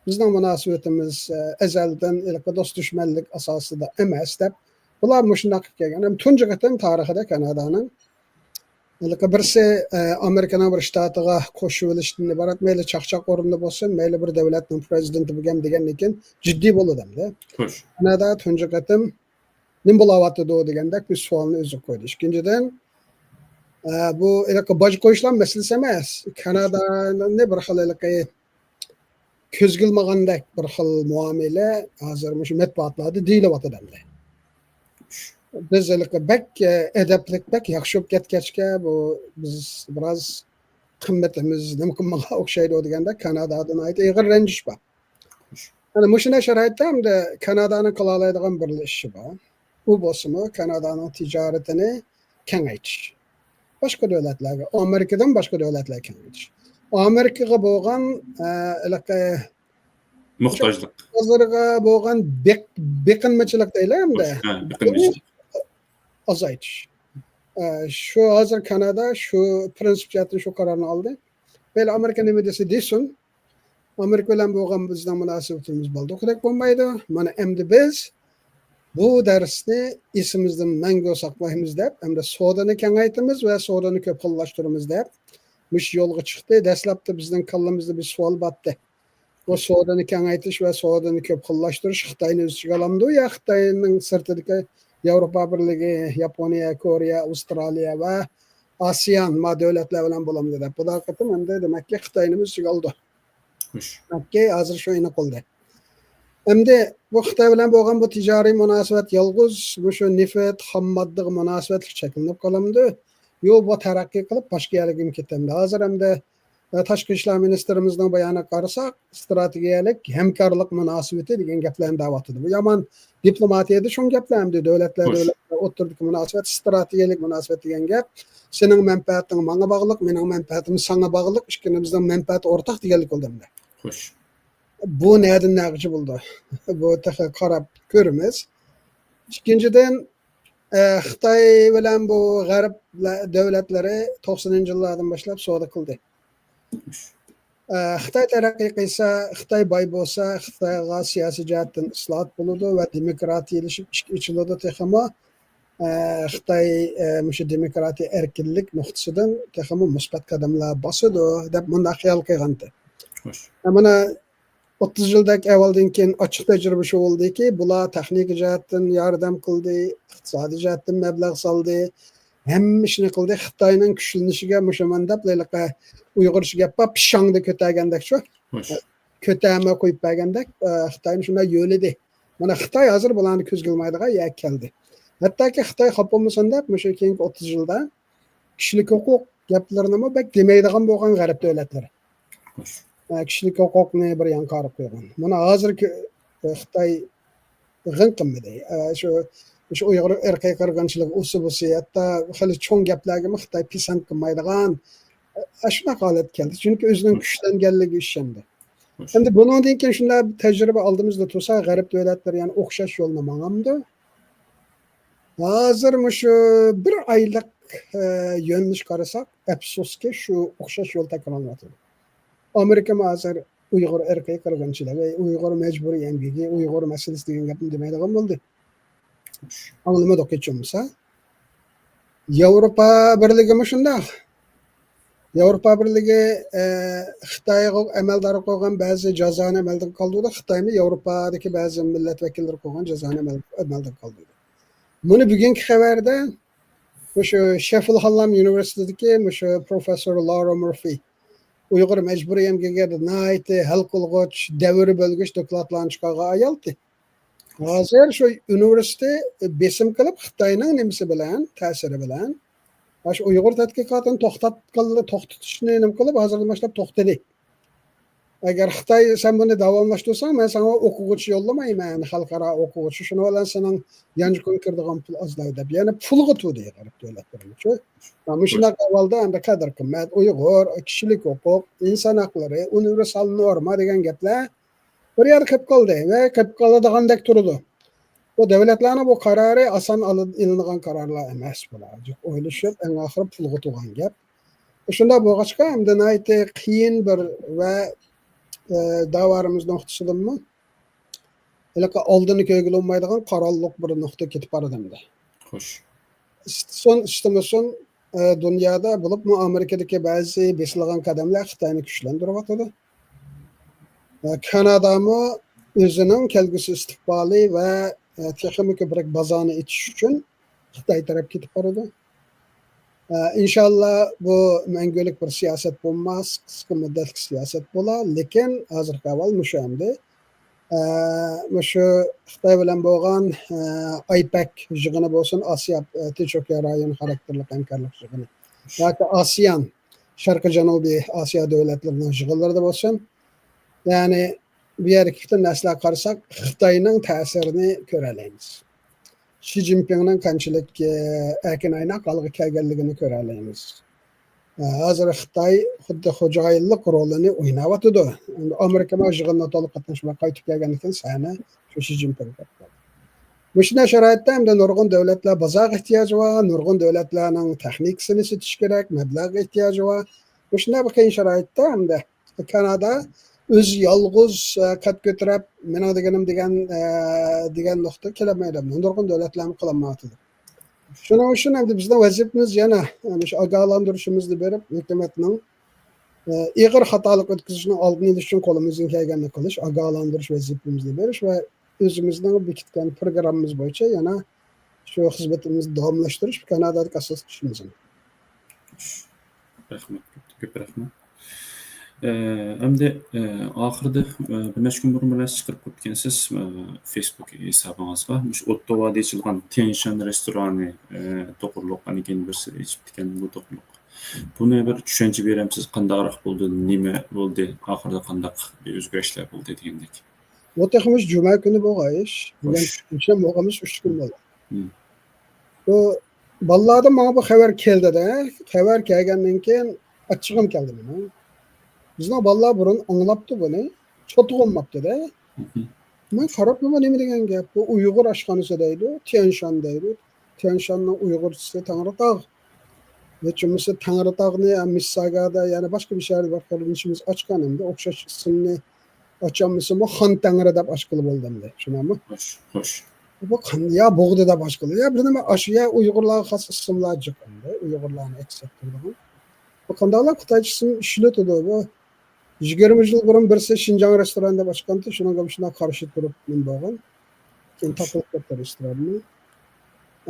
بىزنىڭ مۇناسىۋىتىمىز، ئە، ئەزەلدىن ھېلىقى دوست-دۈشمەنلىك ئاساسىدا ئەمەس دەپ، بۇلار مۇشۇنداق كەلگەن. ھەم تۇنجى قېتىم تارىخىدا كانادانىڭ ھېلىقى بىرسى، ئە، ئامېرىكىنىڭ بىر شتاتىغا قوشۇۋېلىشتىن ئىبارەت، مەيلى چاقچاق ئورنىدا بولسۇن، مەيلى بىر دەۋلەتنىڭ پرېزىدېنتى بولغان دېگەندىن كېيىن جىددىي بولىدۇ ئەمدى. كانادا تۇنجى قېتىم نېمە بولاۋاتىدۇ دېگەندەك بىر سوئالنى ئۆزىگە قويدى. ئىككىنچىدىن، ئە، بۇ ھېلىقى باج قويۇشلار مەسىلىسى ئەمەس. كانادانى بىر خىل ھېلىقى كۆزگە ئىلمىغاندەك بىر خىل مۇئامىلە ھازىر مۇشۇ مەتبۇئاتلاردا دېيىلىۋاتىدۇ ئەمدى. بىز ھېلىقى بەك، ئە، ئەدەپلىك، بەك ياخشى بولۇپ كەتكەچكە، بۇ بىز بىراز قىممىتىمىز نېمە قىلمىغان ئوخشايدۇ دېگەندە كانادادا ناھايىتى ئېغىر رەنجىش بار. يەنى مۇشۇنداق شارائىتتا ئەمدى كانادانىڭ قىلالايدىغان بىرلا ئىشى بار. ئۇ بولسىمۇ كانادانىڭ تىجارىتىنى كېڭەيتىش. باشقا دۆلەتلەرگە، ئامېرىكىدىن باشقا دۆلەتلەرگە كېڭەيتىش. ئامېرىكىغا بولغان، ئە، ھېلىقى موھتاجلىق. ھازىرغا بولغان بېق-، بېقىنمىچىلىق دەيلى ئەمدى. ھە، بېقىنمىچىلىق. ئازايتىش. ئە، شۇ ھازىر كانادا شۇ پرىنسىپ جەھەتتىن شۇ قارارنى ئالدى. مەيلى ئامېرىكا نېمە دېسە دېسۇن، ئامېرىكا بىلەن بولغان بىزنىڭ مۇناسىۋىتىمىز بالدۇرقىدەك بولمايدۇ. مانا ئەمدى بىز بۇ دەرسنى ئېسىمىزدىن مەڭگۈ ساقلايمىز دەپ، ئەمدى سودىنى كېڭەيتىمىز ۋە سودىنى كۆپ خىللاشتۇرىمىز دەپ مۇشۇ يولغا چىقتى. دەسلەپتە بىزنىڭ كاللىمىزدا بىر سوئال بارتتى. بۇ سودىنى كېڭەيتىش ۋە سودىنى كۆپ خىللاشتۇرۇش خىتاينى ئۆز ئىچىگە ئالامدۇ يا خىتاينىڭ سىرتىدىكى ياۋروپا بىرلىكى، ياپونىيە، كورېيە، ئاۋسترالىيە ۋە ئاسىيان ما دۆلەتلەر بىلەن بولامدۇ دەپ. بۇ قېتىم ئەمدى دېمەككى خىتاينى ئۆز ئىچىگە ئالىدۇ. خوش. دېمەككى ھازىر شۇ ئېنىق بولدى. ئەمدى بۇ خىتاي بىلەن بولغان بۇ تىجارىي مۇناسىۋەت يالغۇز مۇشۇ نېفىت، خام ماددىغا مۇناسىۋەتلىك چەكلىنىپ قالامدۇ؟ يو، بۇ تەرەققىي قىلىپ باشقا يەرلەرگىمۇ كېتەمدۇ؟ ھازىر ئەمدى، ئە، تاشقى ئىشلار مىنىستىرىمىزنىڭ بايانىغا قارىساق، ئىستراتېگىيەلىك ھەمكارلىق مۇناسىۋىتى دېگەن گەپلەرنى دەۋاتىدۇ. بۇ يامان دىپلوماتىيەدە شۇ گەپلەر ئەمدى دۆلەتلەر، خوش. دۆلەتلەر ئوتتۇرىدىكى مۇناسىۋەت ئىستراتېگىيەلىك مۇناسىۋەت دېگەن گەپ. سېنىڭ مەنپەئەتىڭ ماڭا باغلىق، مېنىڭ مەنپەئەتىم ساڭا باغلىق، ئىككىمىزنىڭ مەنپەئەتى ئورتاق دېگەنلىك بولدى ئەمدى. خوش. بۇ نەدىن نەگىچە بولىدۇ؟ بۇ تېخى قاراپ كۆرىمىز. ئىككىنچىدىن، ئە، خىتاي بىلەن بۇ غەرب دۆلەتلىرى توقسىنىنچى يىللاردىن باشلاپ سودا قىلدى. ئە، خىتاي تەرەققىي قىلسا، خىتاي باي بولسا، خىتايغا سىياسىي جەھەتتىن ئىسلاھات بولىدۇ ۋە دېموكراتىيەلىشىپ ئىشىك ئېچىلىدۇ تېخىمۇ. ئە، خىتاي، ئە، مۇشۇ دېموكراتىيە ئەركىنلىك نۇقتىسىدىن تېخىمۇ مۇسبەت قەدەملەر باسىدۇ، دەپ مۇنداق خىيال قىلغانتى. خوش. ئە، مانا ئوتتۇز يىلدەك ئەۋۋالدىن كېيىن ئاچچىق تەجرىبە شۇ بولدىكى، بۇلار تېخنىكا جەھەتتىن ياردەم قىلدى، ئىقتىسادىي جەھەتتىن مەبلەغ سالدى، ھەممە ئىشنى قىلدى. خىتاينىڭ كۈچلىنىشىگە مۇشۇ مانداپ، ھېلىقى ئۇيغۇرچە گەپ بار، پىشاڭدا كۆتەرگەندەكچۇ. خوش. كۆتەرمە قويۇپ بەرگەندەك، ئە، خىتاينى شۇنداق يۆلىدى. مانا خىتاي ھازىر بۇلارنى كۆزگە ئىلمايدىغان يەرگە كەلدى. ھەتتاكى خىتاي خاپا بولمىسۇن دەپ، مۇشۇ كېيىنكى ئوتتۇز يىلدا كىشىلىك ھوقۇق گەپلىرىنىمۇ بەك دېمەيدىغان بولغان غەرب دۆلەتلىرى. ئە، كىشىلىك ھوقۇقنى بىر يانغا قارىغا قويغان. مۇنى ھازىر كۆ-، خىتاي غىڭ قىلمىدى. ئە، شۇ، شۇ ئۇيغۇر ئىرقىي قىرغىنچىلىقى، ئۇسى بۇسى، ھەتتا خېلى چوڭ گەپلەرگىمۇ خىتاي پىسەند قىلمايدىغان، ئە، شۇنداق ھالەتكە كەلدى. چۈنكى ئۆزىنىڭ كۈچلەنگەنلىكىگە ئىشەندى. ئەمدى بۇنىڭدىن كېيىن شۇنداق بىر تەجرىبە ئالدىمىزدا تۇرسا، غەرب دۆلەتلىرى يەنە ئوخشاش يولنى ماڭامدۇ؟ ھازىر مۇشۇ بىر ئايلىق، ئە، يۆنىلىشكە قارىساق، ئەپسۇسكى، شۇ ئوخشاش يول تەكرارلىنىۋاتىدۇ. ئامېرىكىمۇ ھازىر ئۇيغۇر ئىرقىي قىرغىنچىلىقى، ئۇيغۇر مەجبۇرىي ئەمگىكى، ئۇيغۇر مەسىلىسى دېگەن گەپنى دېمەيدىغان بولدى. ئاڭلىمىدۇق ھېچ بولمىسا. ياۋروپا بىرلىكىمۇ شۇنداق. ياۋروپا بىرلىكى، ئە، خىتايغا ئەمەلدار قويغان بەزى جازانى ئەمەلدىن قالدۇرىدۇ. خىتايمۇ ياۋروپادىكى بەزى مىللەت ۋەكىللىرى قويغان جازانى ئەمەل-، ئەمەلدىن قالدۇرىدۇ. بۇنى بۈگۈنكى خەۋەردە مۇشۇ شېفىل ھاللام ئۇنىۋېرسىتېتىدىكى مۇشۇ پروفېسسور لارا مۇرفى ئۇيغۇر مەجبۇرىي ئەمگىكىگە ناھايىتى ھەل قىلغۇچ، دەۋر بۆلگۈچ دوكلاتلارنى چىقارغان ئايالتى. ھازىر شۇ ئۇنىۋېرسىتېت بېسىم قىلىپ، خىتاينىڭ نېمىسى بىلەن، تەسىرى بىلەن، مانا شۇ ئۇيغۇر تەتقىقاتىنى توختاتقىلى-، توختىتىشنى نېمە قىلىپ، ھازىردىن باشلاپ توختىدى. ئەگەر خىتاي، سەن بۇنى داۋاملاشتۇرساڭ، مەن ساڭا ئوقۇغۇچى يوللىمايمەن، خەلقئارا ئوقۇغۇچى، شۇنىڭ بىلەن سېنىڭ يانچۇكۇڭ كىرىدىغان پۇل ئازلايدۇ دەپ، يەنە پۇلغا تۇردى غەرب دۆلەتلىرىنىچۇ. مۇشۇنداق ئەھۋالدا ئەمدى قەدىر-قىممەت، ئۇيغۇر، كىشىلىك ھوقۇق، ئىنسان ھەقلىرى، ئۇنىۋېرسال نورما دېگەن گەپلەر بىر يەردە قېلىپ قالدى ۋە قېلىپ قالىدىغاندەك تۇرىدۇ. بۇ دۆلەتلەرنىڭ بۇ قارارى ئاسان ئالىن-، ئېلىنىغان قارارلار ئەمەس بۇلار. جىق ئويلىشىپ، ئەڭ ئاخىرى پۇلغا تۇغان گەپ. شۇنداق بولغاچقا، ئەمدى ناھايىتى قىيىن بىر ۋە، ئە، داۋامىمىز نۇقتىسىدىنمۇ ھېلىقى ئالدىنى كۆرگىلى بولمايدىغان قارانلىق بىر نۇقتا كېتىپ بارىدۇ ئەمدى. خوش. ئىستىسۇن، ئىستىمىسۇن، ئە، دۇنيادا، بولۇپمۇ ئامېرىكىدىكى بەزى بېسىلغان قەدەملەر خىتاينى كۈچلەندۈرۈۋاتىدۇ. ئە، كانادامۇ ئۆزىنىڭ كەلگۈسى ئىستىقبالى ۋە، ئە، تېخىمۇ كۆپرەك بازارنى ئېچىش ئۈچۈن خىتاي تەرەپ كېتىپ بارىدۇ. ئە، ئىنشاللا بۇ مەڭگۈلۈك بىر سىياسەت بولماس، قىسقا مۇددەتلىك سىياسەت بولا، لېكىن ھازىرقى ئەھۋال مۇشۇ ئەمدى. ئە، مۇشۇ خىتاي بىلەن بولغان، ئە، ئايپەك يىغىنى بولسۇن، ئاسىيا، ئە، تىنچ ئوكيان رايونى خاراكتېرلىك ھەمكارلىق يىغىنى ياكى ئاسىيان، شەرقىي جەنۇبىي ئاسىيا دۆلەتلىرىنىڭ يىغىنلىرىدا بولسۇن، يەنى بۇ يەردىكى پۈتۈن نەرسىلەرگە قارىساق، خىتاينىڭ تەسىرىنى كۆرەلەيمىز. شى جىنپىڭنىڭ قانچىلىك، ئە، ئەركىن ئايناق ھالغا كەلگەنلىكىنى كۆرەلەيمىز. ئە، ھازىر خىتاي خۇددى خوجايىنلىق رولىنى ئويناۋاتىدۇ. ئەمدى ئامېرىكىمۇ يىغىنغا تولۇق قاتناشماي قايتىپ كەلگەندىن كېيىن سەھنە شۇ شى جىنپىڭ قاپلىدى. مۇشۇنداق شارائىتتا ئەمدى نۇرغۇن دۆلەتلەر بازارغا ئېھتىياجى بار، نۇرغۇن دۆلەتلەرنىڭ تېخنىكىسىنى سېتىش كېرەك، مەبلەغگە ئېھتىياجى بار. مۇشۇنداق بىر قىيىن شارائىتتا ئەمدى كانادا ئۆزى يالغۇز، ئە، قەد كۆتۈرۈپ، مېنىڭ دېگىنىم دېگەن، ئە، دېگەن نۇقتىغا كېلەلمەيدۇ. نۇرغۇن دۆلەتلەرمۇ قىلالمايۋاتىدۇ. شۇنىڭ ئۈچۈن ئەمدى بىزنىڭ ۋەزىپىمىز يەنە، يەنى شۇ ئاگاھلاندۇرۇشىمىزنى بېرىپ، ھۆكۈمەتنىڭ، ئە، ئېغىر خاتالىق ئۆتكۈزۈشىنىڭ ئالدىنى ئېلىش ئۈچۈن قولىمىزدىن كەلگەننى قىلىش، ئاگاھلاندۇرۇش ۋەزىپىمىزنى بېرىش ۋە ئۆزىمىزنىڭ بېكىتكەن پروگراممىمىز بويىچە يەنە شۇ خىزمىتىمىزنى داۋاملاشتۇرۇش كانادادىكى ئاساسلىق ئىشىمىز. رەھمەت، كۆپ، كۆپ رەھمەت. ئە، ئەمدى، ئە، ئاخىرىدا، ئە، بىر نەچچە كۈن بۇرۇن بىر نەرسە چىقىرىپ قويۇپتىكەنسىز، ئە، فېيسبۇك ھېسابىڭىزغا. مۇشۇ ئوتتو ۋادىدا ئېچىلغان تيەنشان رېستورانى، ئە، توغرۇلۇق، ئاندىن كېيىن بىرسى ئېچىپتىكەن بۇ توغرۇلۇق. بۇنى بىر چۈشەنچە بېرەمسىز، قانداقراق بولدى، نېمە بولدى، ئاخىرىدا قانداق بىر ئۆزگىرىشلەر بولدى دېگەندەك. بۇ تېخى مۇشۇ جۈمە كۈنى بولغان ئىش. بۈگۈن خوش. پەنجشەنبە بولغان، مۇشۇ ئۈچ كۈن بولدى. مم. بۇ بالىلاردىن ماڭا بۇ خەۋەر كەلدى-دە، خەۋەر كەلگەندىن كېيىن ئاچچىقىم كەلدى مېنىڭ. بىزنىڭ بالىلار بۇرۇن ئاڭلاپتۇ بۇنى، چاتىقى بولماپتۇ-دە. مم. مەن قاراپلا، بۇ نېمە دېگەن گەپ؟ بۇ ئۇيغۇر ئاشخانىسى دەيدۇ، تيەنشان دەيدۇ. تيەنشاننىڭ ئۇيغۇرچىسى تەڭرىتاغ. ھېچ بولمىسا تەڭرىتاغنى، ئە، مىسساگادا، يەنە باشقا بىر شەھەردە بار قېرىندىشىمىز ئاچقان ئەمدى ئوخشاش ئىسىمنى ئاچالمىسىمۇ، خان تەڭرى دەپ ئاچقىلى بولىدۇ ئەمدى. شۇنداقمۇ؟ خوش، خوش. بۇ قان-، يا بوغدى دەپ ئاچقىلى، يا بىر نېمە ئاشۇ، يا ئۇيغۇرلارغا خاس ئىسىملار جىق ئەمدى. ئۇيغۇرلارنى ئەكس ئەتتۈرىدىغان. بۇ قانداقلار خىتايچە ئىسىم ئىشلىتىدۇ بۇ؟ يىگىرمە يىل بۇرۇن بىرسى شىنجاڭ رېستوران دەپ ئاچقانتى، شۇنىڭغا مۇشۇنداق قارشى تۇرۇپ نېمە بولغان. كېيىن تاقىلىپ كەتتى رېستورانمۇ.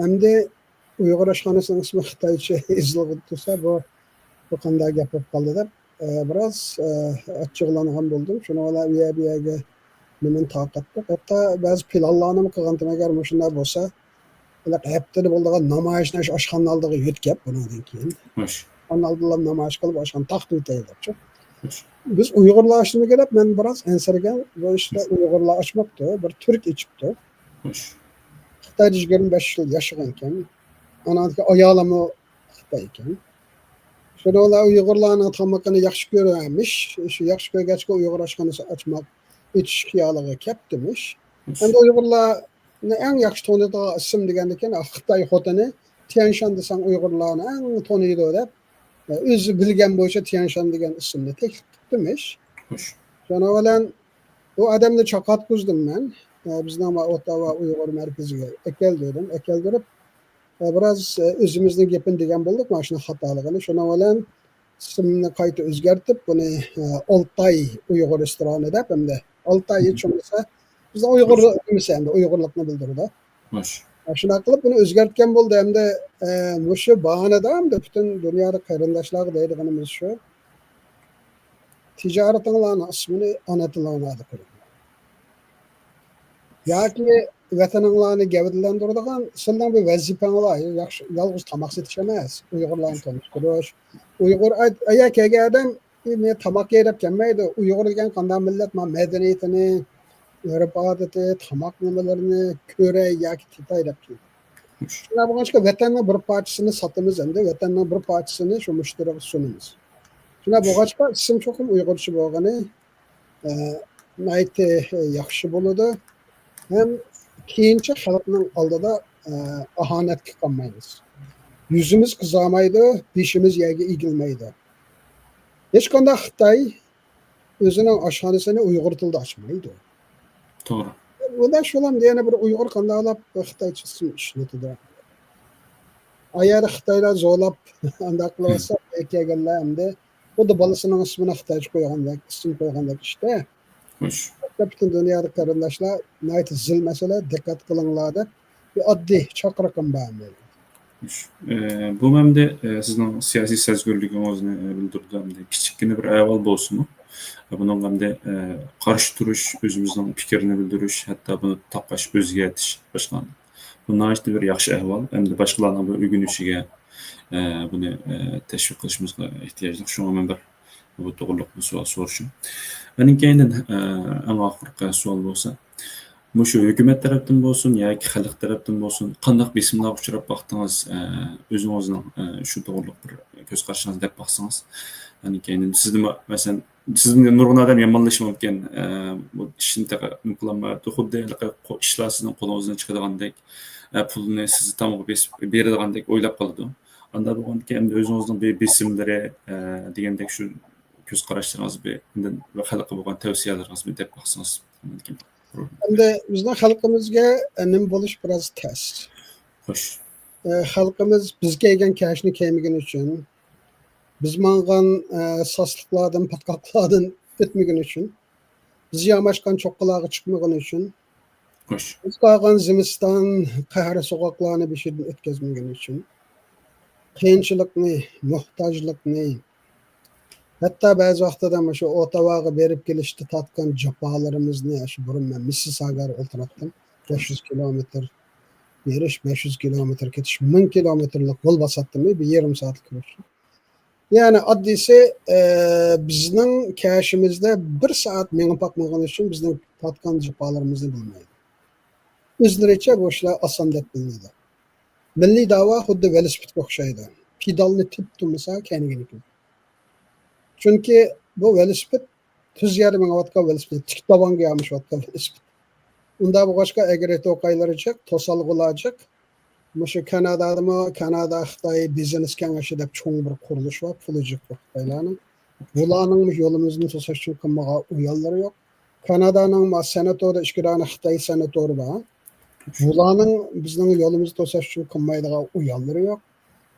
ئەمدى ئۇيغۇر ئاشخانىسىنىڭ ئىسمى خىتايچە يېزىلغان تۇرسا، بۇ، بۇ قانداق گەپ بولۇپ قالدى دەپ، ئە، بىراز، ئە، ئاچچىقلانغان بولدۇم. شۇنىڭ بىلەن ئۇ يەر، بۇ يەرگە نېمىنى تارقاتتۇق. ھەتتا بەزى پىلانلارنىمۇ قىلغانتىم، ئەگەر مۇشۇنداق بولسا، ھېلىقى ھەپتىدە بولىدىغان نامايىشنى شۇ ئاشخانا ئالدىغا يۆتكەپ، بۇنىڭدىن كېيىن. خوش. ئاشخانا ئالدىلا نامايىش قىلىپ، ئاشخانا تاقتىۋېتەيلى دەپچۇ. خوش. بىز ئۇيغۇرلار ئىشىنى كېلىپ، مەن بىراز ئەنسىرىگەن. بۇ ئىشتا ئۇيغۇرلار ئاچماپتۇ، بىر تۈرك ئېچىپتۇ. خوش. خىتايدا يىگىرمە بەش يىل ياشىغانكەن. ئاناندىكى ئايالىمۇ خىتاي ئىكەن. شۇنىڭ بىلەن ئۇيغۇرلارنىڭ تامىقىنى ياخشى كۆرەرمىش. شۇ ياخشى كۆرگەچكە ئۇيغۇر ئاشخانىسى ئاچماق، ئېچىش خىيالىغا كەپتىمىش. خوش. ئەمدى ئۇيغۇرلارنى ئەڭ ياخشى تونۇيدىغان ئىسىم دېگەندىكىن، خىتاي خوتۇنى تيەنشان دېسەڭ ئۇيغۇرلارنى ئەڭ تونۇيدۇ دەپ، ئۆزى بىلگەن بويىچە تيەنشان دېگەن ئىسىمنى تەكلىپ قىپتىمىش. خوش. شۇنىڭ بىلەن ئۇ ئادەمنى چاقاتقۇزدۇم مەن. بىزنىڭ ما ئوتاۋا ئۇيغۇر مەركىزىگە ئەكەلدۈردۈم. ئەكەلدۈرۈپ، بىراز ئۆزىمىزنىڭ گېپىنى دېگەن بولدۇق، مانا شۇنى خاتالىقىنى. شۇنىڭ بىلەن ئىسىمنى قايتا ئۆزگەرتىپ، بۇنى ئالتاي ئۇيغۇر رېستورانى دەپ، ئەمدى ئالتاي ھېچ بولمىسا بىزنىڭ ئۇيغۇر نېمىسى، ئەمدى ئۇيغۇرلۇقنى بىلدۈرىدۇ. خوش. شۇنداق قىلىپ بۇنى ئۆزگەرتكەن بولدى. ئەمدى مۇشۇ باھانىدا ئەمدى پۈتۈن دۇنيادا قېرىنداشلارغا دەيدىغىنىمىز شۇ، تىجارىتىڭلارنىڭ ئىسمىنى ئانا تىلىڭلاردا قويۇڭ. ياكى ۋەتىنىڭلارنى گەۋدىلەندۈرىدىغان سىلىنىڭ بىر ۋەزىپەڭلار، ياخشى، يالغۇز تاماق سېتىش ئەمەس، ئۇيغۇرلارنى تونۇشتۇرۇش، ئۇيغۇر ئاي-، ئايا كەلگەن ئادەم، ئى، مېنى تاماق يەي دەپ كەلمەيدۇ. ئۇيغۇر دېگەن قانداق مىللەت، ما مەدەنىيىتىنى، ئۆرپ-ئادىتى، تاماق نېمىلىرىنى كۆرەي ياكى تېتەي دەپ كېلىدۇ. شۇنداق بولغاچقا، ۋەتەننىڭ بىر پارچىسىنى ساتىمىز ئەمدى، ۋەتەننىڭ بىر پارچىسىنى شۇ مۇشتەرىگە سۇنىمىز. شۇنداق بولغاچقا، ئىسىم چوقۇم ئۇيغۇرچە بولغىنى، ئە، ناھايىتى ياخشى بولىدۇ. ھەم كېيىنچە خەلقنىڭ ئالدىدا، ئە، ئاھانەتكە قالمايمىز. يۈزىمىز قىزارمايدۇ، بېشىمىز يەرگە ئېگىلمەيدۇ. ھېچقانداق خىتاي ئۆزىنىڭ ئاشخانىسىنى ئۇيغۇر تىلىدا ئاچمايدۇ. توغرا. بۇندا شۇلام يەنە بىر ئۇيغۇر قانداقلاپ خىتايچە ئىسىم ئىشلىتىدۇ؟ ئايەردە خىتايلار زورلاپ ئانداق قىلىۋاتسا، كەلگەنلەر ئەمدى خۇددى بالىسىنىڭ ئىسمىنى خىتايچە قويغاندەك، ئىسىم قويغاندەك ئىشتە. خوش. پۈتۈن دۇنيادا قېرىنداشلار ناھايىتى زىل مەسىلە، دىققەت قىلىڭلار دەپ بىر ئاددىي چاقىرىقىم بار مېنىڭ. خوش. ئە، بۇ مەنبەدە، ئە، سىزنىڭ سىياسىي سەزگۈرلۈكىڭىزنى، ئە، بىلدۈرىدۇ. ئەمدى كىچىككىنە بىر ئەھۋال بولسىمۇ، ئە، بۇنىڭغا ئەمدى، ئە، قارشى تۇرۇش، ئۆزىمىزنىڭ پىكرىنى بىلدۈرۈش، ھەتتا بۇنى تاقاش، ئۆزگەرتىش، باشقا. بۇ ناھايىتى بىر ياخشى ئەھۋال. ئەمدى باشقىلارنىڭ بۇ ئۆگىنىشىگە، ئە، بۇنى، ئە، تەشۋىق قىلىشىمىزغا ئېھتىياجلىق. شۇڭا مەن بىر بۇ توغرۇلۇق بۇ سوئال سورىشىم. ئاندىن كېيىندىن، ئە، ئەڭ ئاخىرقى سوئال بولسا، مۇشۇ ھۆكۈمەت تەرەپتىن بولسۇن ياكى خەلق تەرەپتىن بولسۇن، قانداق بېسىملارغا ئۇچراپ باقتىڭىز؟ ئە، ئۆزىڭىزنىڭ، ئە، شۇ توغرۇلۇق بىر كۆز قارىشىڭىزنى دەپ باقسىڭىز. ئاندىن كېيىندىن سىزنىمۇ، مەسىلەن، سىزنى نۇرغۇن ئادەم يامانلىشى مۇمكىن. ئە، بۇ ئىشنى تېخى نېمە قىلالمايۋاتىدۇ. خۇددى ھېلىقى قو-، ئىشلار سىزنىڭ قولىڭىزدىن چىقىدىغاندەك، ئە، پۇلنى سىز تامغا بېسىپ بېرىدىغاندەك ئويلاپ قالىدۇ. ئانداق بولغاندىكىن ئەمدى ئۆزىڭىزنىڭ بىر بېسىملىرى، ئە، دېگەندەك شۇ كۆز قاراشلىرىڭىز بىر، ئاندىن خەلققە بولغان تەۋسىيەلىرىڭىزنى دەپ باقسىڭىز. ئەمدى بىزنىڭ خەلقىمىزگە، ئە، نېمە بولۇش بىراز تەس. خوش. ئە، خەلقىمىز بىز كىيگەن كەشنى كىيمىگىنى ئۈچۈن، بىز ماڭغان، ئە، ساسلىقلاردىن، پاتقاقلاردىن ئۆتمىگىنى ئۈچۈن، بىز ياماشقان چوققىلارغا چىقمىغىنى ئۈچۈن، خوش. بىز قالغان زىمىستان قەھرى سوغۇقلارنى بېشىدىن ئۆتكۈزمىگىنى ئۈچۈن، قىيىنچىلىقنى، موھتاجلىقنى، ھەتتا بەزى ۋاقتىدا مۇشۇ ئوتاۋاغا بېرىپ كېلىشتە تارتقان جاپالىرىمىزنى، شۇ بۇرۇن مەن مىسسىساگادا ئولتۇراتتىم. بەش يۈز كىلومېتىر بېرىش، بەش يۈز كىلومېتىر كېتىش، مىڭ كىلومېتىرلىق يول باساتتىم، بىر يېرىم سائەتلىك يۈرۈش. يەنى ئاددىيسى، ئە، بىزنىڭ كەشىمىزدە بىر سائەت مېڭىپ باقمىغىنى ئۈچۈن بىزنىڭ تارتقان جاپالىرىمىزنى بىلمەيدۇ. ئۆزلىرىچە بۇ ئىشلار ئاسان دەپ بىلىنىدۇ. مىللىي داۋا خۇددى ۋېلىسىپىتكە ئوخشايدۇ. پېدالنى تېپىپ تۇرمىسا، كەينىگە كېتىدۇ. چۈنكى بۇ ۋېلىسىپىت تۈز يەردە مېڭىۋاتقان ۋېلىسىپىت، تىك داۋانغا يامىشىۋاتقان ۋېلىسىپىت. ئۇنداق بولغاچقا، ئەگرى-توقايلىرى جىق، توسالغۇلار جىق. مۇشۇ كانادادىمۇ كانادا خىتاي بىزنېس كېڭىشى دەپ چوڭ بىر قۇرۇلۇش بار، پۇلى جىق بۇ خىتايلارنىڭ. بۇلارنىڭ يولىمىزنى توساش ئۈچۈن قىلمىغان ئۇيانلىرى يوق. كانادانىڭ ما سېناتورى، ئىككى دانە خىتاي سېناتورى بار. بۇلارنىڭ بىزنىڭ يولىمىزنى توساش ئۈچۈن قىلمايدىغان ئۇيانلىرى يوق.